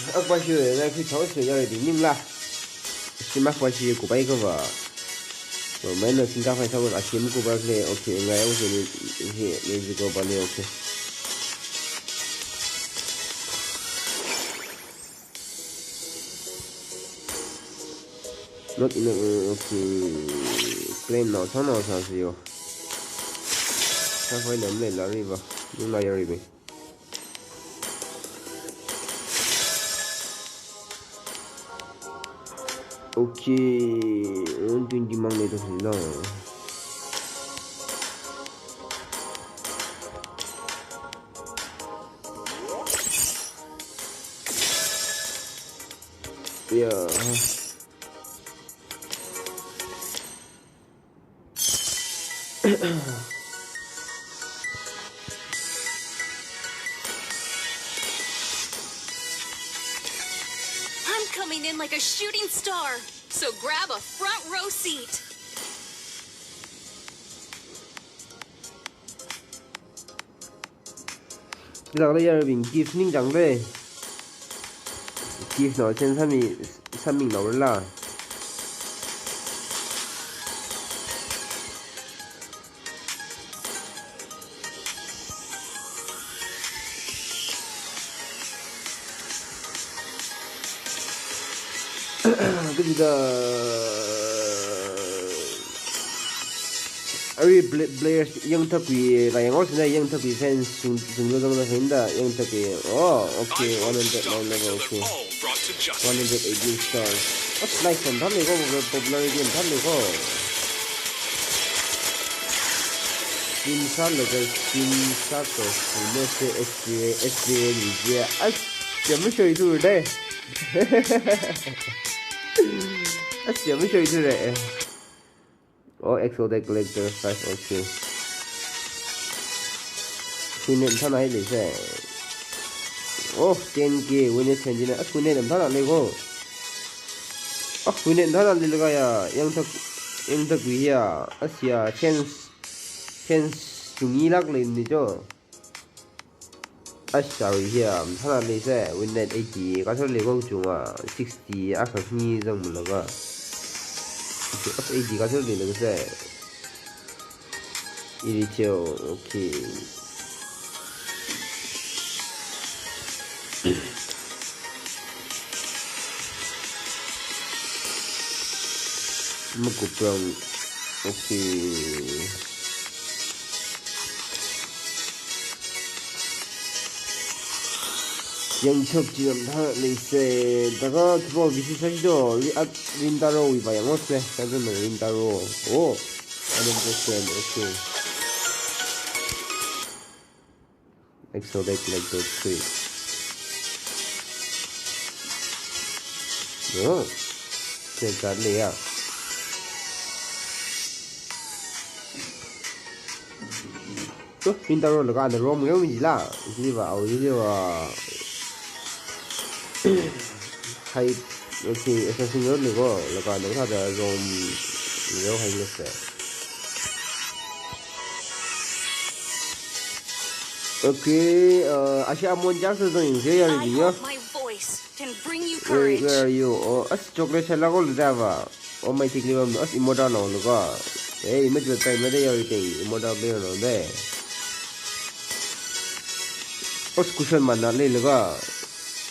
Akpa shi na khi thao shi ya di ning la. Shi ma pa shi kupai ka ba. Ba mai na sing ka phai thao a shi ma kupai le. Okay, ngai o shi ni, shi ni ji ko ba le, okay. Not enough, uh, okay. Claim now, so now, so see you. Sa hoi lam le la river. Yung la yari be. Okay, one twenty mang le to lo. Yeah. I'm coming in like a shooting star, so grab a front row seat. Lak le yarbing gift ning jang le. Gift no chen sami, sami no la. Kajida. Ari pla-, players yang thakwi, la yang os na yang thakwi fans sung, sung lo dong na hinda yang thakwi. Oh, okay, one hundred nine level, okay. One hundred eighteen stars. That's nice, and thale ko, popularity and thale ko. Team sa le, team sa ko, ne se S P A, S P A ni je. As, ya me show itu deh. As, ya me show itu deh. Oh, Exotic Collector five, okay. Kuine thana hi le se. Oh, ten K, win twenty-nine. Ah, kuine thana le ko. Ah, kuine thana le ka ya. Yang thak, yang thakwi ya. Asia, chance, chance chungi lak le ni jo. Ai, sorry, hiya, mathāna leisai, win rate eighty, kathar leikho chunga, sixty, akha khani zangmalaga. Okay, as eighty kathar leilaga sai. Iritheo, okay. Makuprang, okay. Yangchok chi lam tha leise. Taka khipā V C sāsi do, li at Rintaro wui pa yang ose. Kazan Rintaro. Oh. Adam Christian. Okay. Exodus like those three. Oh. Sen chat le ya. To, Rintaro laga na rom ngai mi la. Li ba au li ba. Hai, okay, assassin road ni ko, laga na ka da rom ngai hai le se. Okay, uh, ashi Amon jak se zong se ya I ri ya. Hope my voice can bring you Where, courage. Where are you? Oh, as chocolate shala ko le da ba. Oh my, tikli bam, as Immortal lo laga. Eh, ima jua tai ma de ya ri te, Immortal be lo de. As cushion mana le laga.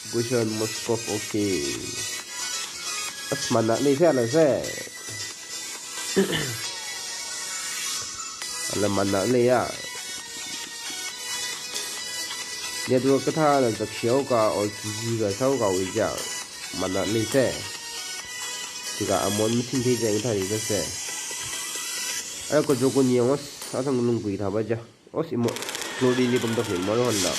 Cushion Moskov, okay. As mana le se ala se. Ala mana le ya. Network kathā la zakshiao ka or kiji ka sao ka wija. Mana le se. Tika Amon machine thei jang thari ka se. Ara ko jokun yang os, asang lungkui tha ba ja. Os imo, Glory li pam da khin maro hon la.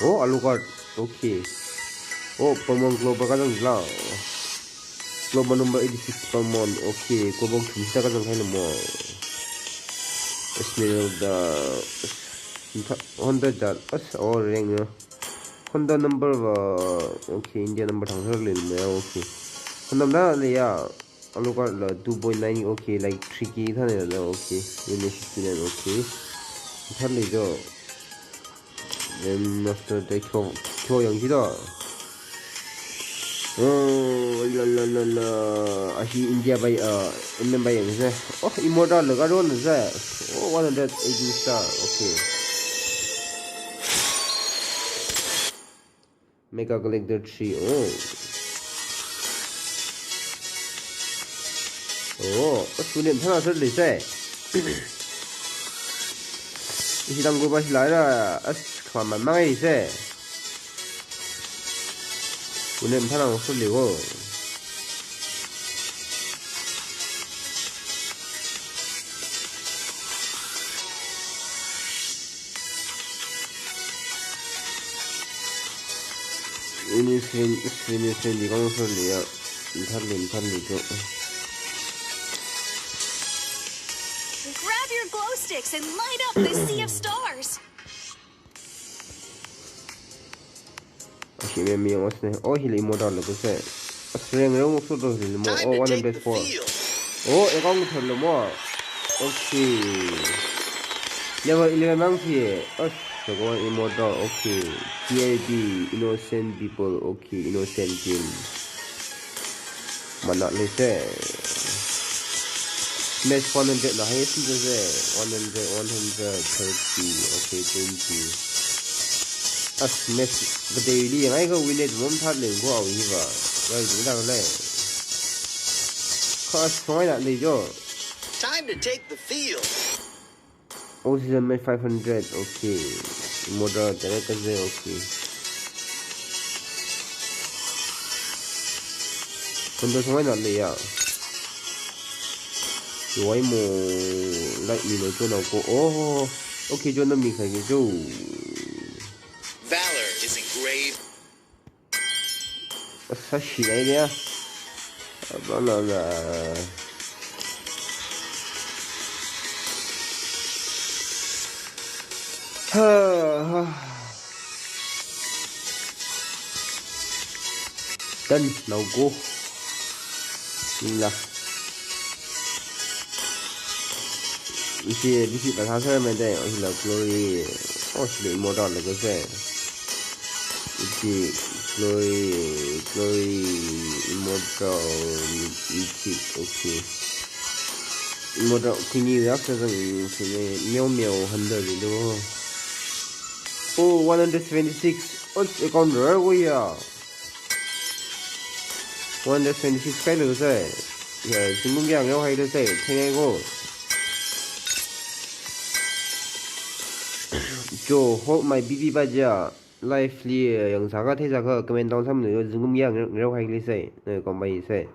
Oh, Alucard. Okay. Oh, Pokemon Global kazang la. Global number eighty-six Pokemon. Okay, Global thum sita kazang hai mo. Esmeralda. Honda jar. As, oh, ring ya. Honda number wa. Okay, India number thang sar le mo. Okay. Honda na le ya. Alucard la two point nine, okay, like three K thane la, okay. Unit fifty-nine, okay. Thar le jo. Then master de kyo, kyo yang ji da. Oh, la la la la. Ashi India bai, uh, M M bai yang se. Oh, Immortal la ka ron se. Oh, one hundred eighty star. Okay. Mega Collector three, oh. Oh, as unit thana sar le se. Isi dang go ba si la ra, as kama mangai se. Unit thana sar le go. Ini screen, screen, screen di kong so liya. Nthar li, nthar li jo. Grab your glow sticks and light up the sea of stars. Ashi me mi os ne. Oh, hili Immortal lo se. As ring ring so do hili mo. Oh, one hundred four. Oh, account thar lo mo. Okay. Level eleven mang si. As, so go Immortal. Okay. T I B, Innocent People. Okay, Innocent Team. Mana le se. Match one hundred la highest le se. One hundred, one hundred thirty, okay, twenty. As match, but they really, I go win it one third le go out hiva. Well, without le. Cause why not le jo? Time to take the field. Oxygen Med five hundred, okay. Immortal direct kaze, okay. Kondo song na le ya. Wai mo, like mi lo jo na ko. Oh, okay, jo na mi khai jo. Valor is engraved. Sashi na ya. Abana na. Ha, ha. Done, now go. Ila. Isi, isi pa sa sa me de, ila Glory. Oh, si Immortal le ko se. Isi Glory, Glory, Immortal, Mythic, okay. Immortal, kini yak sa sang si ne, Mew Mew hundred lo. Oh, one hundred seventy-six. Oh, account rare ko ya. One hundred seventy-six kai lo se. Ya, singkung yang yo hai lo se. Thank you. Jo, hold my B B pa ja. Live li, eh, yangsākha theisākha comment down sāmilu jo, zingkum ya ngarau haili sai. Noi kombai sai.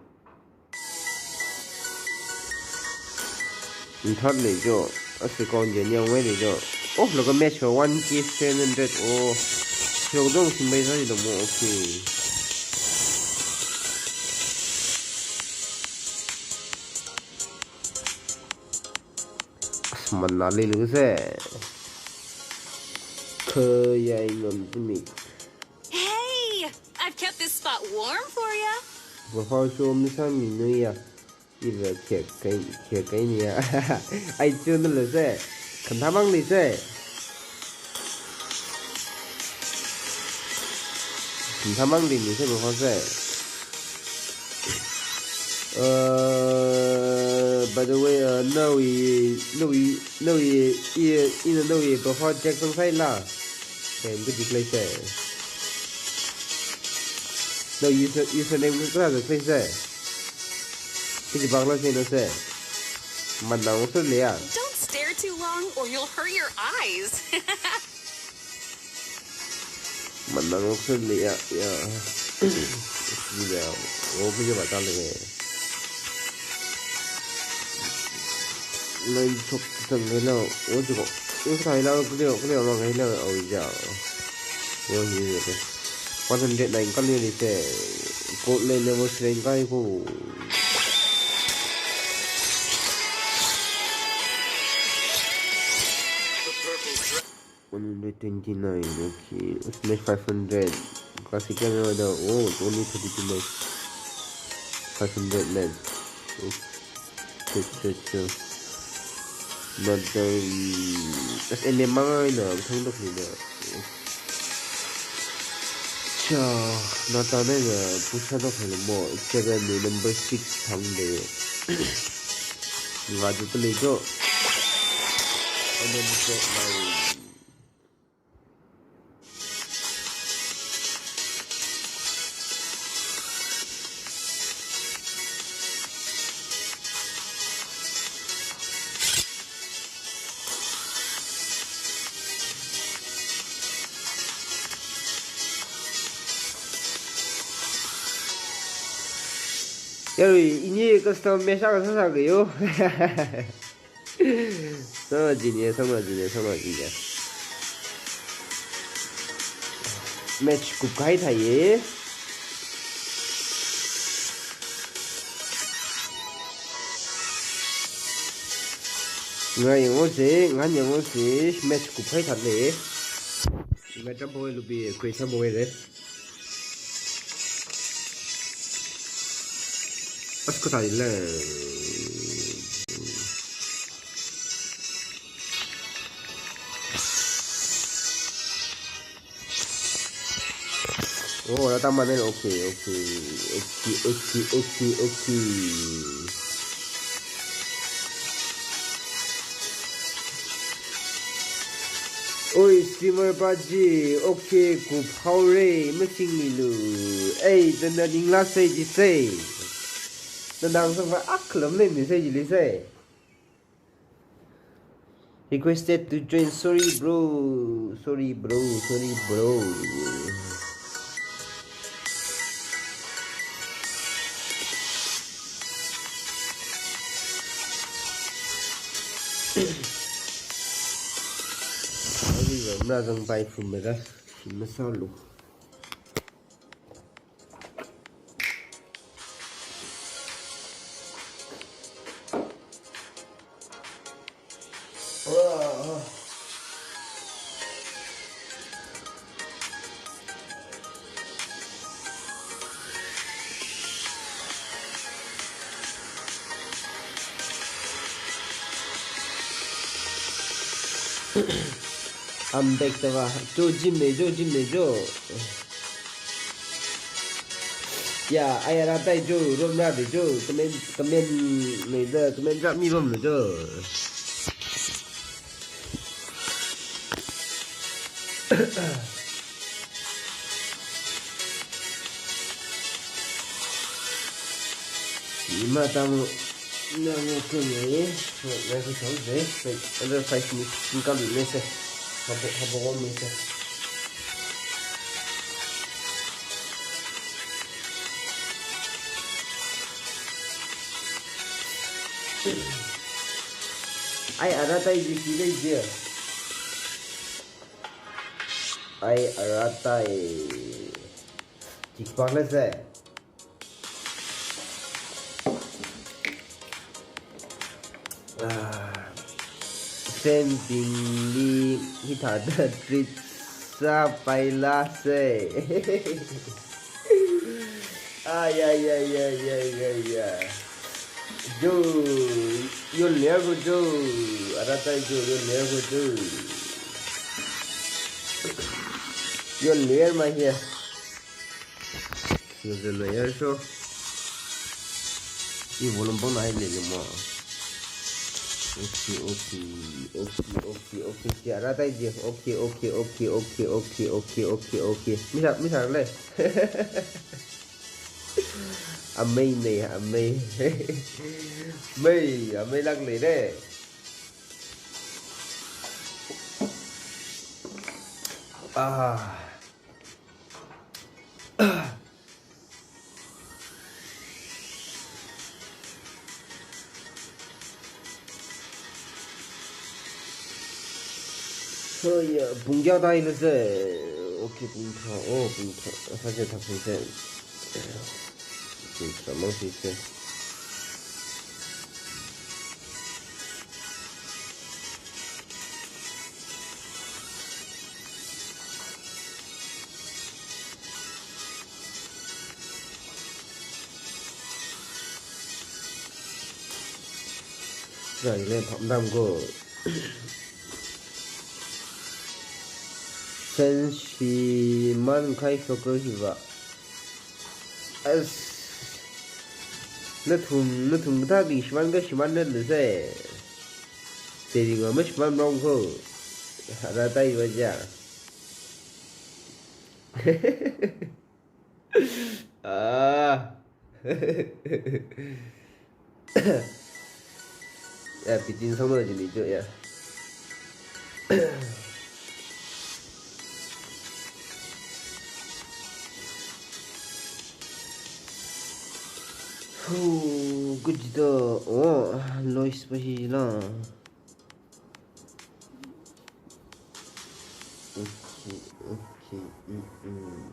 Nthat le jo. Asi account je nyang wai le jo. Oh, laga match ka one K seven hundred. Oh. Shok dong singbai sai dong mo. Okay. As mana le lu se. Khayai ngam timi. Hey, I've kept this spot warm for you. Bafao shom ni sāmi nuya. Iva khek kai, khek kai niya. Ai chun le se. Khanthamang le se. Khanthamang le ni se bafao se. Uh, by the way, uh, nawi, nawi, nawi, i, ina nawi, bafao Jackson sai la. Name kaji khalei se. Nawi user, username kaji khalei se. Kaji bang la se na se. Manang user le ya. Don't stare too long or you'll hurt your eyes. Manang user le ya, ya. User le ya. O, kaji ba ta le. Nine chok sang le na. O, chok. O, sa le na. Kaji, kaji ma le na. O, ya. O, hi le. One hundred nine kali le se. Gold le level three kai ko. One hundred twenty-nine, okay. Let's make five hundred. Classic camera da, oh, it's only thirty-two megs. Five hundred megs. Okay, okay, okay. Not done. That's an amount, no, I'm talking about it. Cha, nata ne, uh, push out of mo, seven, number six thang de. Nga ju pele jo. And then so, now. Yarui, ini custom mesh akha sāsā kayo. Sāma jine, sāma jine, sāma jine. Match kup kahai thai ye. Ngai yang o se, ngan yang o se, match kup kahai thai le. Ngai jump away lubi, kwe jump away le. As kathā le. Oh, rata mana, okay, okay. Okay, okay, okay, okay. Oi, streamer pa chi, okay, kup haore, masingmilu. Ei, tanda ningla sei chi sei. Tanda nang sangva aklam le mi sei chi le sei. Requested to join. Sorry, bro. Sorry, bro. Sorry, bro. Sorry, bro. Mna zang pai phum mega. Masālu. Ambek tava, jo jim ne jo, jim ne jo. Ya, ai ara tai jo, rom ra de jo, comment, comment ne da, comment ra mi bam ne jo. Ima tamu, na ngo kung ye, na ngo kung ye, like, another five minutes, tingkam le se. Habo, habo ko mi se. Ai, ara tai ji ki dai ji. Ai, ara tai. Kik pak le se. Ah, friend bingli hithāda treat sāpaila se. Ay, ay, ay, ay, ay, ay, ay. Jo, yon ler ko jo. Ara tai jo, yon ler ko jo. Yon ler ma hiya. Singazan na yar sho. I volume bang na hai le le mo. Okay, okay, okay, okay, okay. Chi ara tai ji. Okay, okay, okay, okay, okay, okay, okay, okay. Misa, misa le. Amei ne, amei. Mei, amei lak le le. Ah. So, ya, pung kayā tāi na se? Okay, pung tharā. Oh, pung tharā. Sāse thak se. Pung tharā mang se. Rai le phap dam ko. Sen shimān khai shoka hiva. As, nathum, nathum kathābing shimān ka shimān na lu se. Teri nga mashimān rong ko. Ara tai va ja. Ah. Ya, pitin sanglo jini jo ya. Hu, good to, oh, Lois pa hi la. Okay, okay, mm, mm.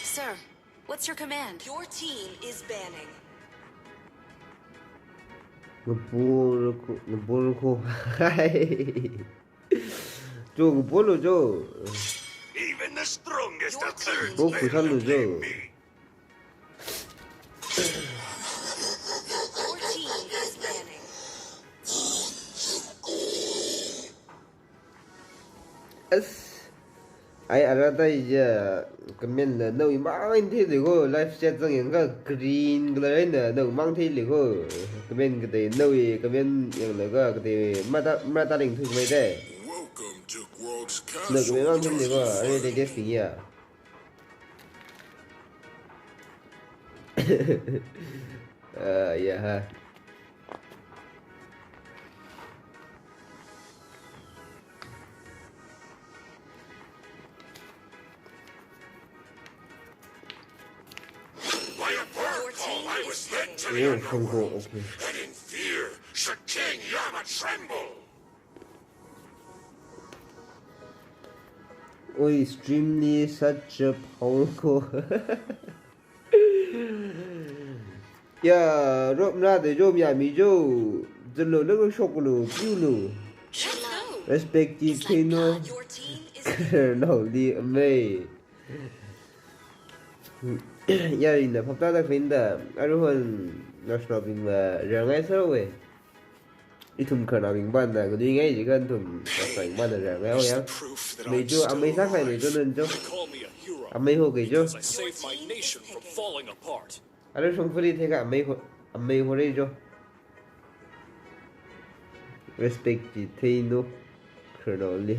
Sir, what's your command? Your team is banning. Ngapur ko, ngapur ko. Hai. Jo, ngapur lo jo. Even the strongest of currents fail to tame me. Your team is banning. As, ai, ara tai ja, comment la nawui mang thei le ko, live chat zang yang ka green color na, nawui mang thei le ko, comment ka dai, nawui comment yang la ka, ka dai, mata, mata ling thui mai dai. Welcome to Grog's Castle. Nawui comment mang thei le ko, are dai guess thing ya. Ah, yeah, ha. By a bird call, I was led to the underworld, and in fear should King Yama tremble. Oi, stream li such a powerful. Ya, Rob na de jo, mi ami jo. Zalo lo shok lo, piu lo. Respect ki thei no. No li amei. Yari na phap tāda khain da. Aruhon national bing la rangai sa we. Ithum khararnaobing banda, kadui ngai jiakha nathum khararnaobing banda rāngai o ya. Mei jo, amei sākahai mei jo nan jo. Amei ho kei jo. Ara shongfali theiakha amei ho, amei ho rei jo. Respect chi thei no. Khararnaoli.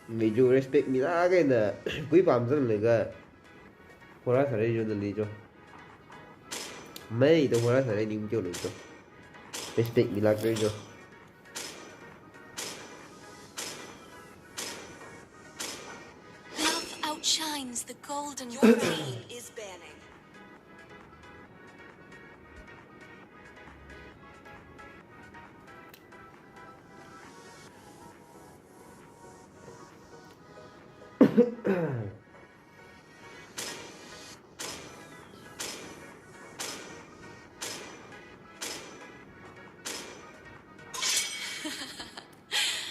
Mei jo respect mi lāk eina, kui pam zanglaga. Hora sāra jo, nali jo. Mai to hora sāra ning jo lo jo. Respect milak jo. Love outshines the golden Your ray. Team is banning.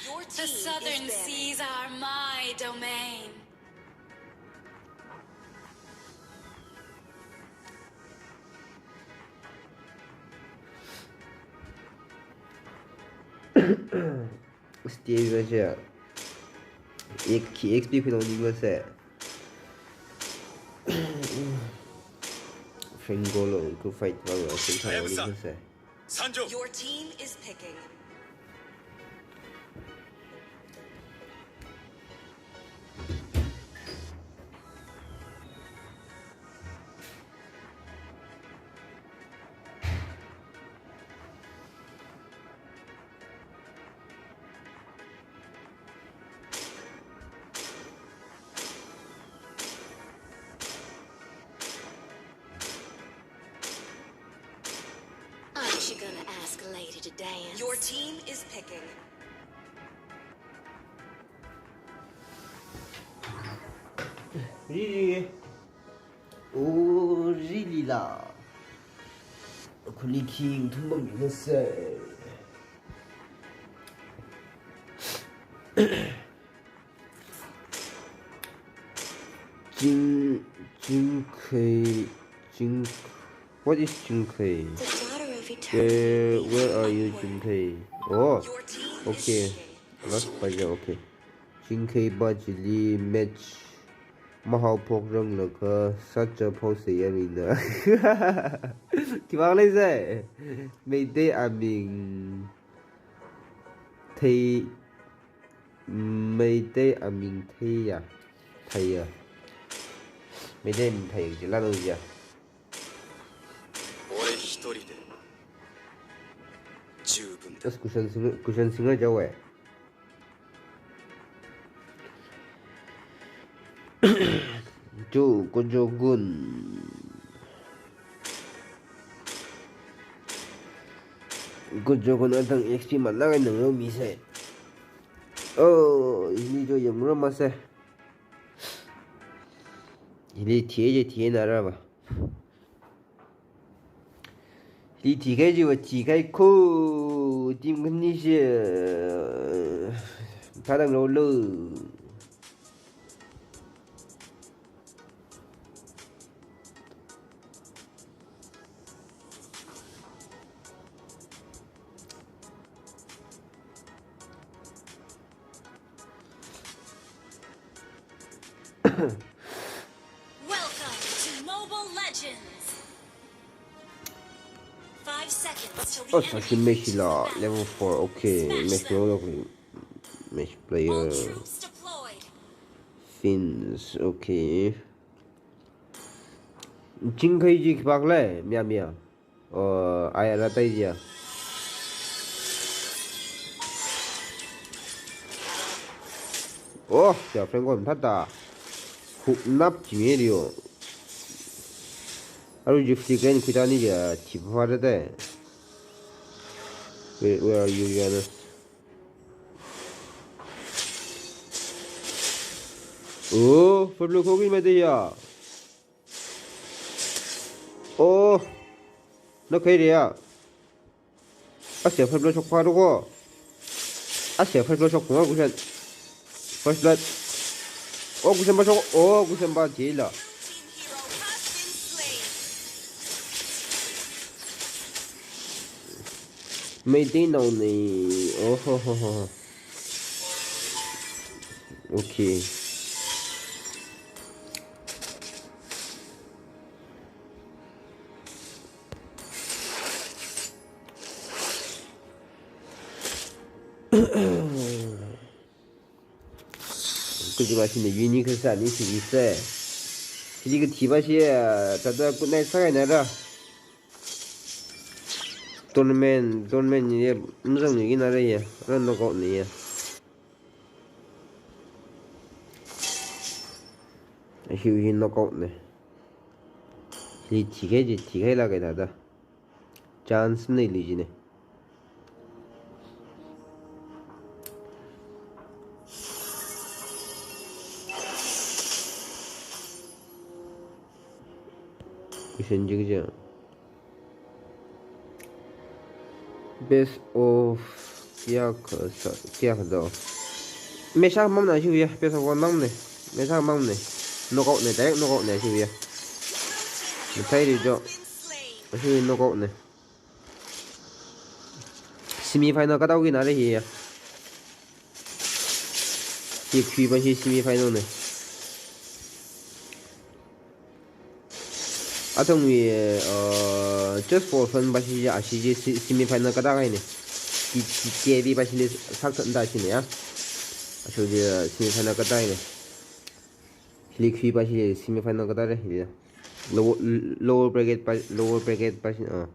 Your team The southern seas are my domain. Stage la sha. Ek ki X P philo ni la se. Frank Golo ku fight ba la se ka ni la se. Your team is picking. Aren't you gonna ask a lady to dance? Your team is picking. Really? Oh, really la. Khuli king thumbang ni se. Jing, Jingkhei, Jing, what is Jingkhei? The daughter of eternity. Where, where are you, Jingkhei? Oh, okay. Last paja, okay. Jingkhei ba chili match mahaophok rang laga sacha phok se ya mina. Khivang lei se. Meitei aming thei, Meitei aming thei ya. Thei ya. Meitei aming thei ya. Lanu ya. Ore hitori de juubun da. As Kushan Singha, Kushan Singha jawe. Chu Kojo gun. Kojo gun atang X P malak ai nang lo mi se. Oh, ini jo yang rama se. Ini thie je thie na ra ba. Li thikahai jiva thikahai kho, team khani shi, thalang lo lo. Welcome to Mobile Legends. Five seconds till the Oh, enemy Saki Meshi reaches la, the level battlefield. Four, okay. Smash Meshi them. Lo, okay. Meshi player. All troops deployed. Fins, okay. Jingkhei ji khipākhala, mia mia. Oh, ai ala tai jia. Oh, jia friend ko thata. Hook nap ji me rio. Aru ji flick line khuita ni jia, thipha da tai. Where, where are you, Giannis? Oh, first blood khoki mate ya. Oh, na khai re ya. Ase first blood shok pha ro ko. Ase first blood shok pha Kushan. First blood. Oh, Kushan ba shok. Oh, Kushan ba jila. Meitei nao nei. Oh ho ho ho. Okay. Kuji machine unique sa ni si se. Hili kathi pashi, ah, thāda good night sākahaina ra. Tournament, tournament ni ye, mazangni kina ra ye. Ra knockout ni ye. Hi, hi knockout ni. Hi thikahai chi, thikahai lāka thāda. Chance ni leili jine. Question jing jing. Best of kayākha sā, kayākha do. Match akhamang na shiya, best of one mang ne. Match akhamang ne. Knockout ne, direct knockout ne shiya. Mathei ri jo. Shi knockout ne. Semi final katāhaokina re hiya. Hi khui pashi semi final ne. Athumwui, uh, just for fun pashi ya, ashi chi se-, semi final katāhaina. Ki, ki, K B pashi le sak tanda shi ne ya. Ashi chi, uh, semi final katāhaina. Hili khui pashi le semi final katāra hili. Lower, lower bracket pa, lower bracket pashi, uh.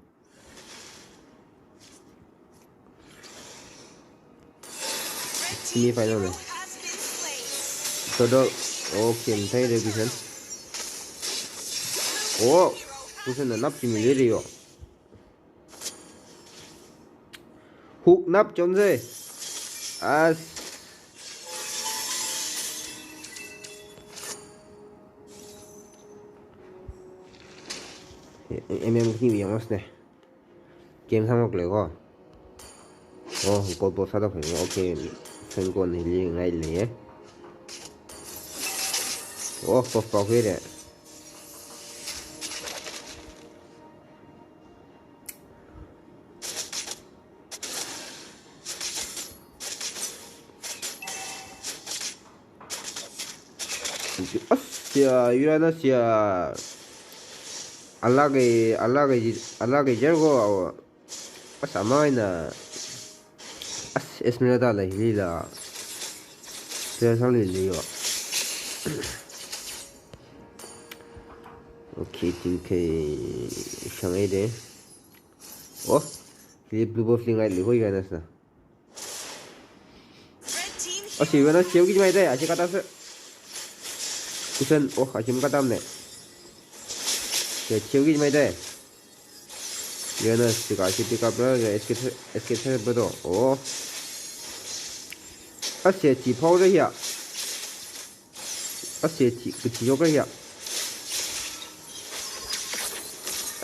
Semi final ne. Total, okay, mathei re question. Oh, question na nap chi mi le re yo. Hook nap chonse. As. M M kini yang mas ne. Game sāngaile ko. Oh, goal post sāda phai. Okay, fan ko ni li ngai le ye. Oh, post pa khui re. As ya, Uranus ya. Alak e, alak e, alak e jer ko. As amai na. As Esmeralda la hili la. Player sāli le yo. Okay, team K shang ai de. Oh, hili blue buff li ngai le ko Uranus na. Ashi Uranus cheo ki mai de, ashi katāsa. Question, oh, ashi makatāmana. Cheo ki mai de. Uranus, chika ashi pick up ra, escape, escape sa bedo. Oh. Ashi chi power hiya. Ashi chi, chi power hiya.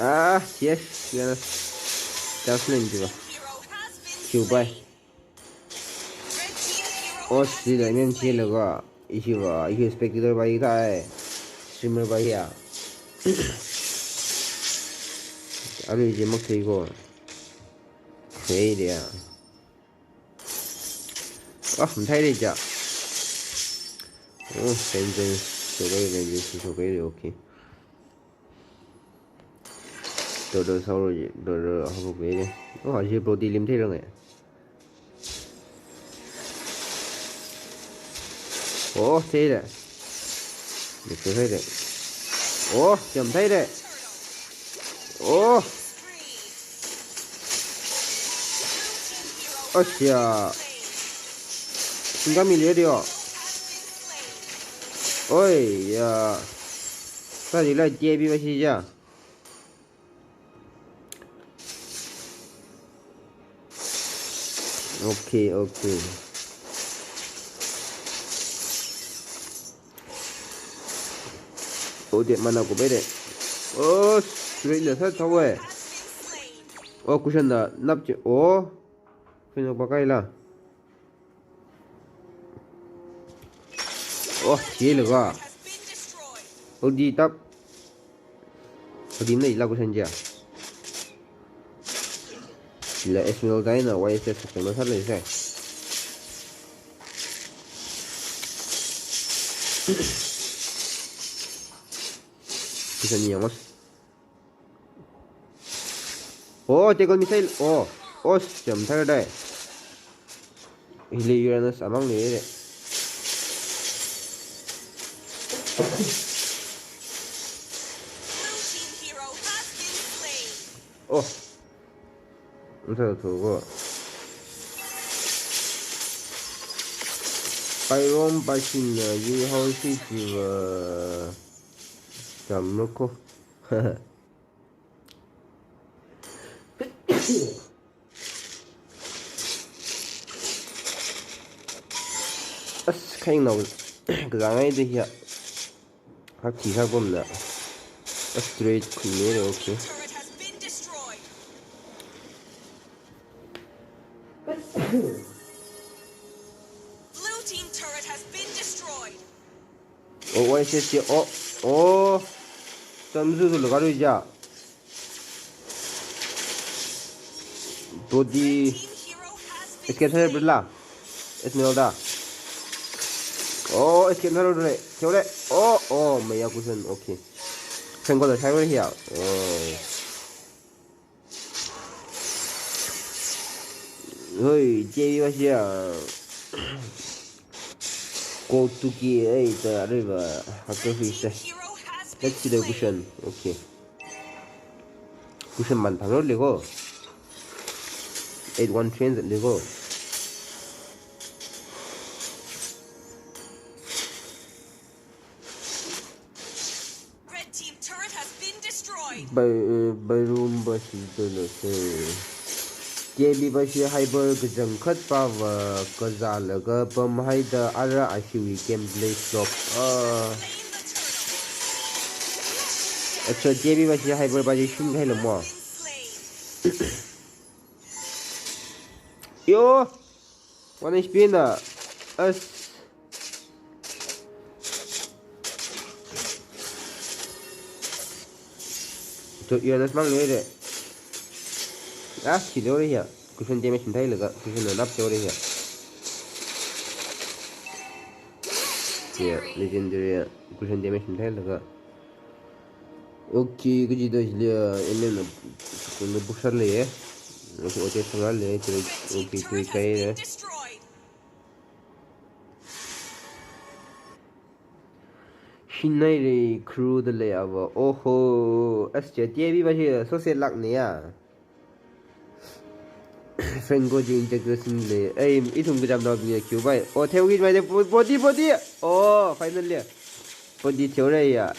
Ah, yes, Uranus. Just name jiba. Q bye. Oh, si la men chi la ga. Ishi ba, ishi spectator ba i ta ai. Streamer ba ya. Alu ishi mak thei ko. Thei de ya. Ah, mathei de ja. Oh, Vengeance. So ga Vengeance, so ga okay. Dodo sauro ji, dodo habu kwe ne. Oh, aji body lim thei rang e. Oh, thei re. Lik thei re. Oh, jam thei re. Oh. Asia. Singkami le dio. Oi, ya. Sa di lai J B ba si ja. Okay, okay. Oh, de mana ko bere. Oh, straight na sa thawe. Oh, kushan da nap che. Oh. Kino pakai la. Oh, thei le ga. Ulti tap. Ulti na ila kushan ja. Ila Esmeralda na Y S S ko na sa le sa. Kushan ni yang mas. Oh, Deagle missile. Oh, oh, jam thar dai. Hili Uranus amang ni re. Mtha tho ko. Pairom pashina yi hausi chiva jamra ko. As kaing nao kazangai de hiya. Haki ha bomna. As straight kunere, okay. Blue team turret has been destroyed. Oh, Y S S, oh, oh. Samzu tu laga rui ja. Body. Escape thar bla. Esmeralda. Oh, escape thar re. Kyo re. Oh, oh, maya kusen. Okay. Kengko da shai re hiya. Oh. Hoi, J B ba siya. Ko tuki ai ta riba haka fi se. Let's see the cushion. Okay. Cushion man phang le ko. Eight one trains le ko. Red team turret has been destroyed. Bai, eh, bai room ba si to lo se. J B ba si hyper kachangkhat pa va kazalaga pam haida ara ashiwi gameplay flop. Ah. Acha, J B ba si hyper ba si shun khai lo mo. Yo. One H P na. As. To, yo, nas mang le re. Ah, khi lo re hiya. Cushion damage thai laga. Cushion na nap lo re hiya. Yeah, legendary. Cushion damage thai laga. Okay, kaji da hili, ah, M M na, kung na bukshar le, eh. Okay, okay, thang le, three, okay, three kai le. Shinai re crew da le ava. Oho, as che, T B ba shi, so se lak ne ya. Franco ji inject sing le. Ei, ithum kajam dao bing ya kyu bai. Oh, theo ki mai de, bo-, body, body. Oh, finally. Body theo re ya.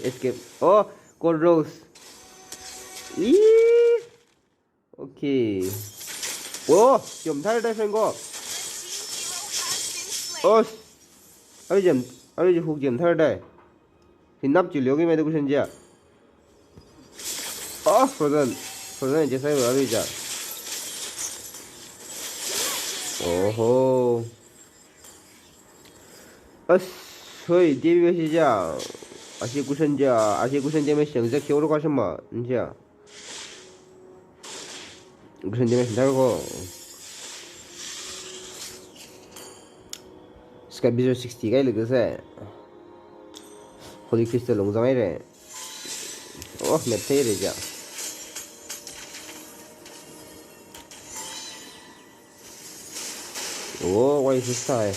Escape. Oh, Gold Rose. Ih. Okay. Oh, jam thar dai Franco. Oh. Ari jam, ari hook jam thar dai. Hinap chi leo ki mai da cushion ja. Oh, Frozen. Frozen je sai ba ja. Oho. As, hoi, T B ba shi ja. Ashi cushion ja, ashi cushion ja me shang ja kyo ro ka shima, ja. Cushion damage thar ko. Sky Bearer sixty kai le ko se. Holy Crystal long zangai re. Oh, map thei re ja. Oh, why is this tie?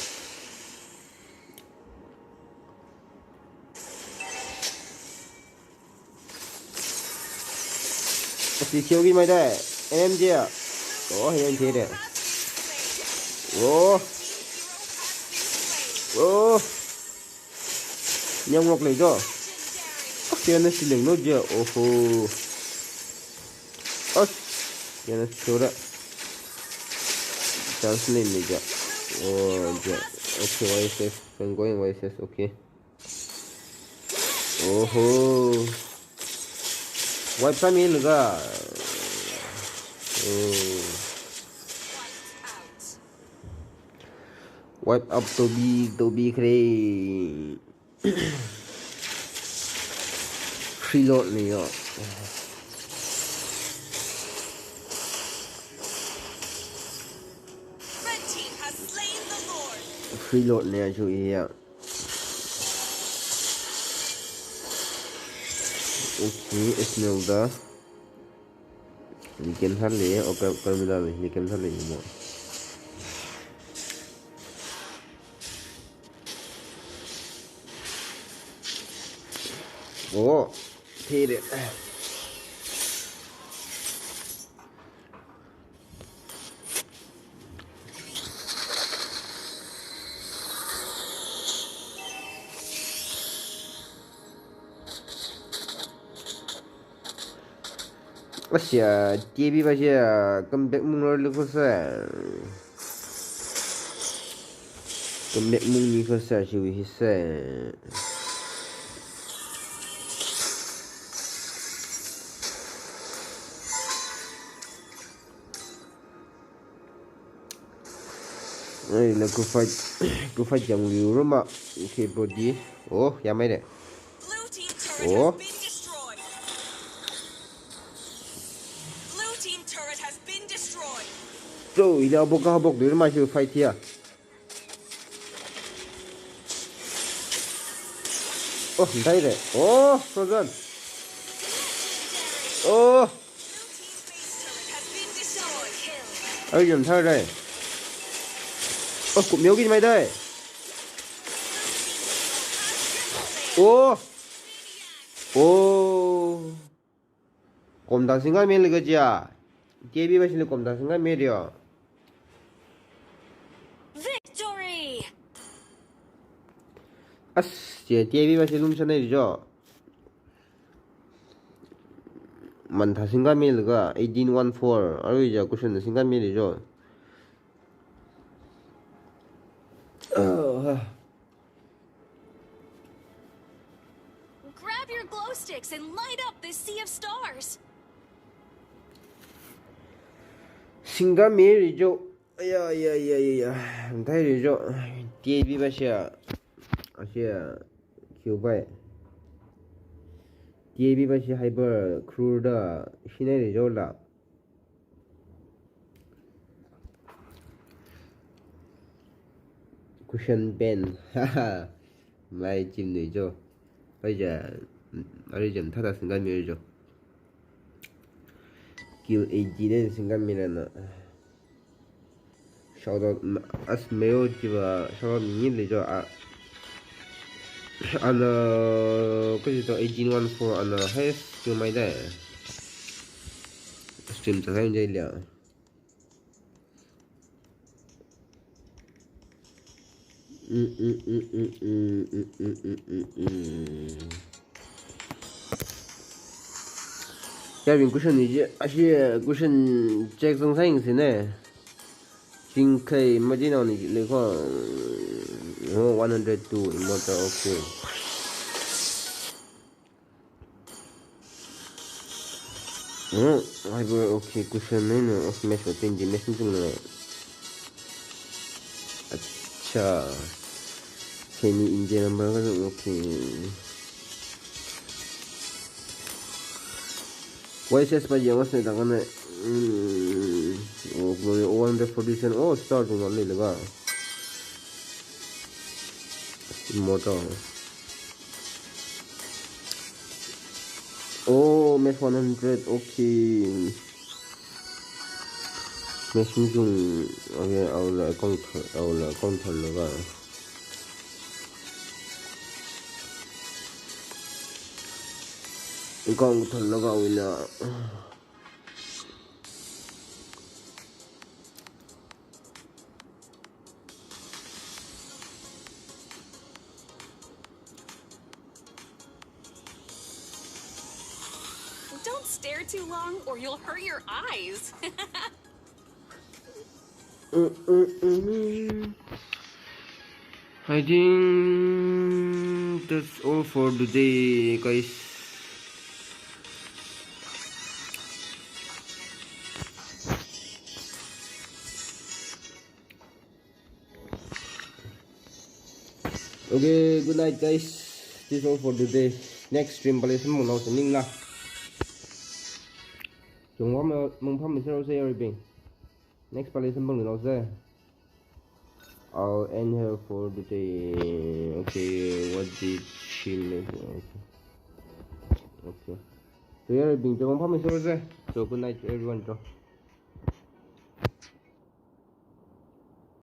Ashi kyo ki mai dai. M J. Oh, M J de. Oh. Oh. Nyang ngok le jo. Kyo na siling no je. Oho. As. Kyo na sura. Chance le le ja. Oh, ja. Okay, Y S S. I'm going Y S S. Okay. Oho. Wipe sāmi laga. Oh. Wipe up Toby, Toby kre. Preload ni yo. Red team has slain the Lord. Preload ni achu iya. Okay, Esmeralda. Ni kem thar le, o ka, ka mi da le, ni kem thar le ni mo. Oh, thei re. Pasi ya, T B pasi ya, comeback mung lor lukho sa. Comeback mung nikho sa, shiwi hi sa. Ai, la ku fight, ku fight yang liu ruma. Okay, body. Oh, ya mai de. Blue team turret Oh. has been destroyed. Blue team turret has been destroyed. So, ila boka bok dulu masih fight ya. Oh, dai de. Oh, Frozen. Oh. Blue team base turret has been destroyed. Ai, yun thar dai. Oh, kup myo ki mai dai. Oh. Oh. Komda singa me lega jia. T B pasi le komda singa me dio. Victory! As, jia T B pasi lum sanai jo. Mantha singa me lega, eighteen one four. Arui ja cushion singa me jo. Ah. Grab your glow sticks and light up this sea of stars. Singa me ri jo. Aya, aya, aya, aya, aya. Thai ri jo. T B pasi ya. Asia. Q bai. T B pasi hyper cruel da. Shinai ri jo la. Cushion pen. Haha. Mai chim nui jo. Ai ja. Ari jam thada singa me jo. Kill eighty nine singa me na. Shout out, as mayo jiva shout out ni le jo. A, ana, kaji to eighteen one four ana highest kill mai dai. Stream ta hai jai lia. Yabing cushion ni je, ashi cushion check zong sa ying sine. Jingkai majinao ni le ko. Oh, one hundred two immortal, okay. Hmm, hyper, okay, cushion nai no, okay, match wa twenty, match ni chung na. Acha. Kenny India number ka, okay. Y S S pa yang was ne tang ne. Hmm. Oh, one hundred forty-seven. Oh, star tu na le le ba. Immortal. Oh, match one hundred, okay. Match ni chung, okay, au la account, au la account thar laga. Account thar laga wina. Don't stare too long or you'll hurt your eyes. I think that's all for today, guys. Okay, good night, guys. This is all for today. Next stream pali samphang nao se ning la. Chungwa ma mungpham mi sero se everything. Next pali samphang nao se. I'll end here for today. Okay, what did she make? Okay. Okay. So everything chungwa mungpham mi sero se. So good night to everyone.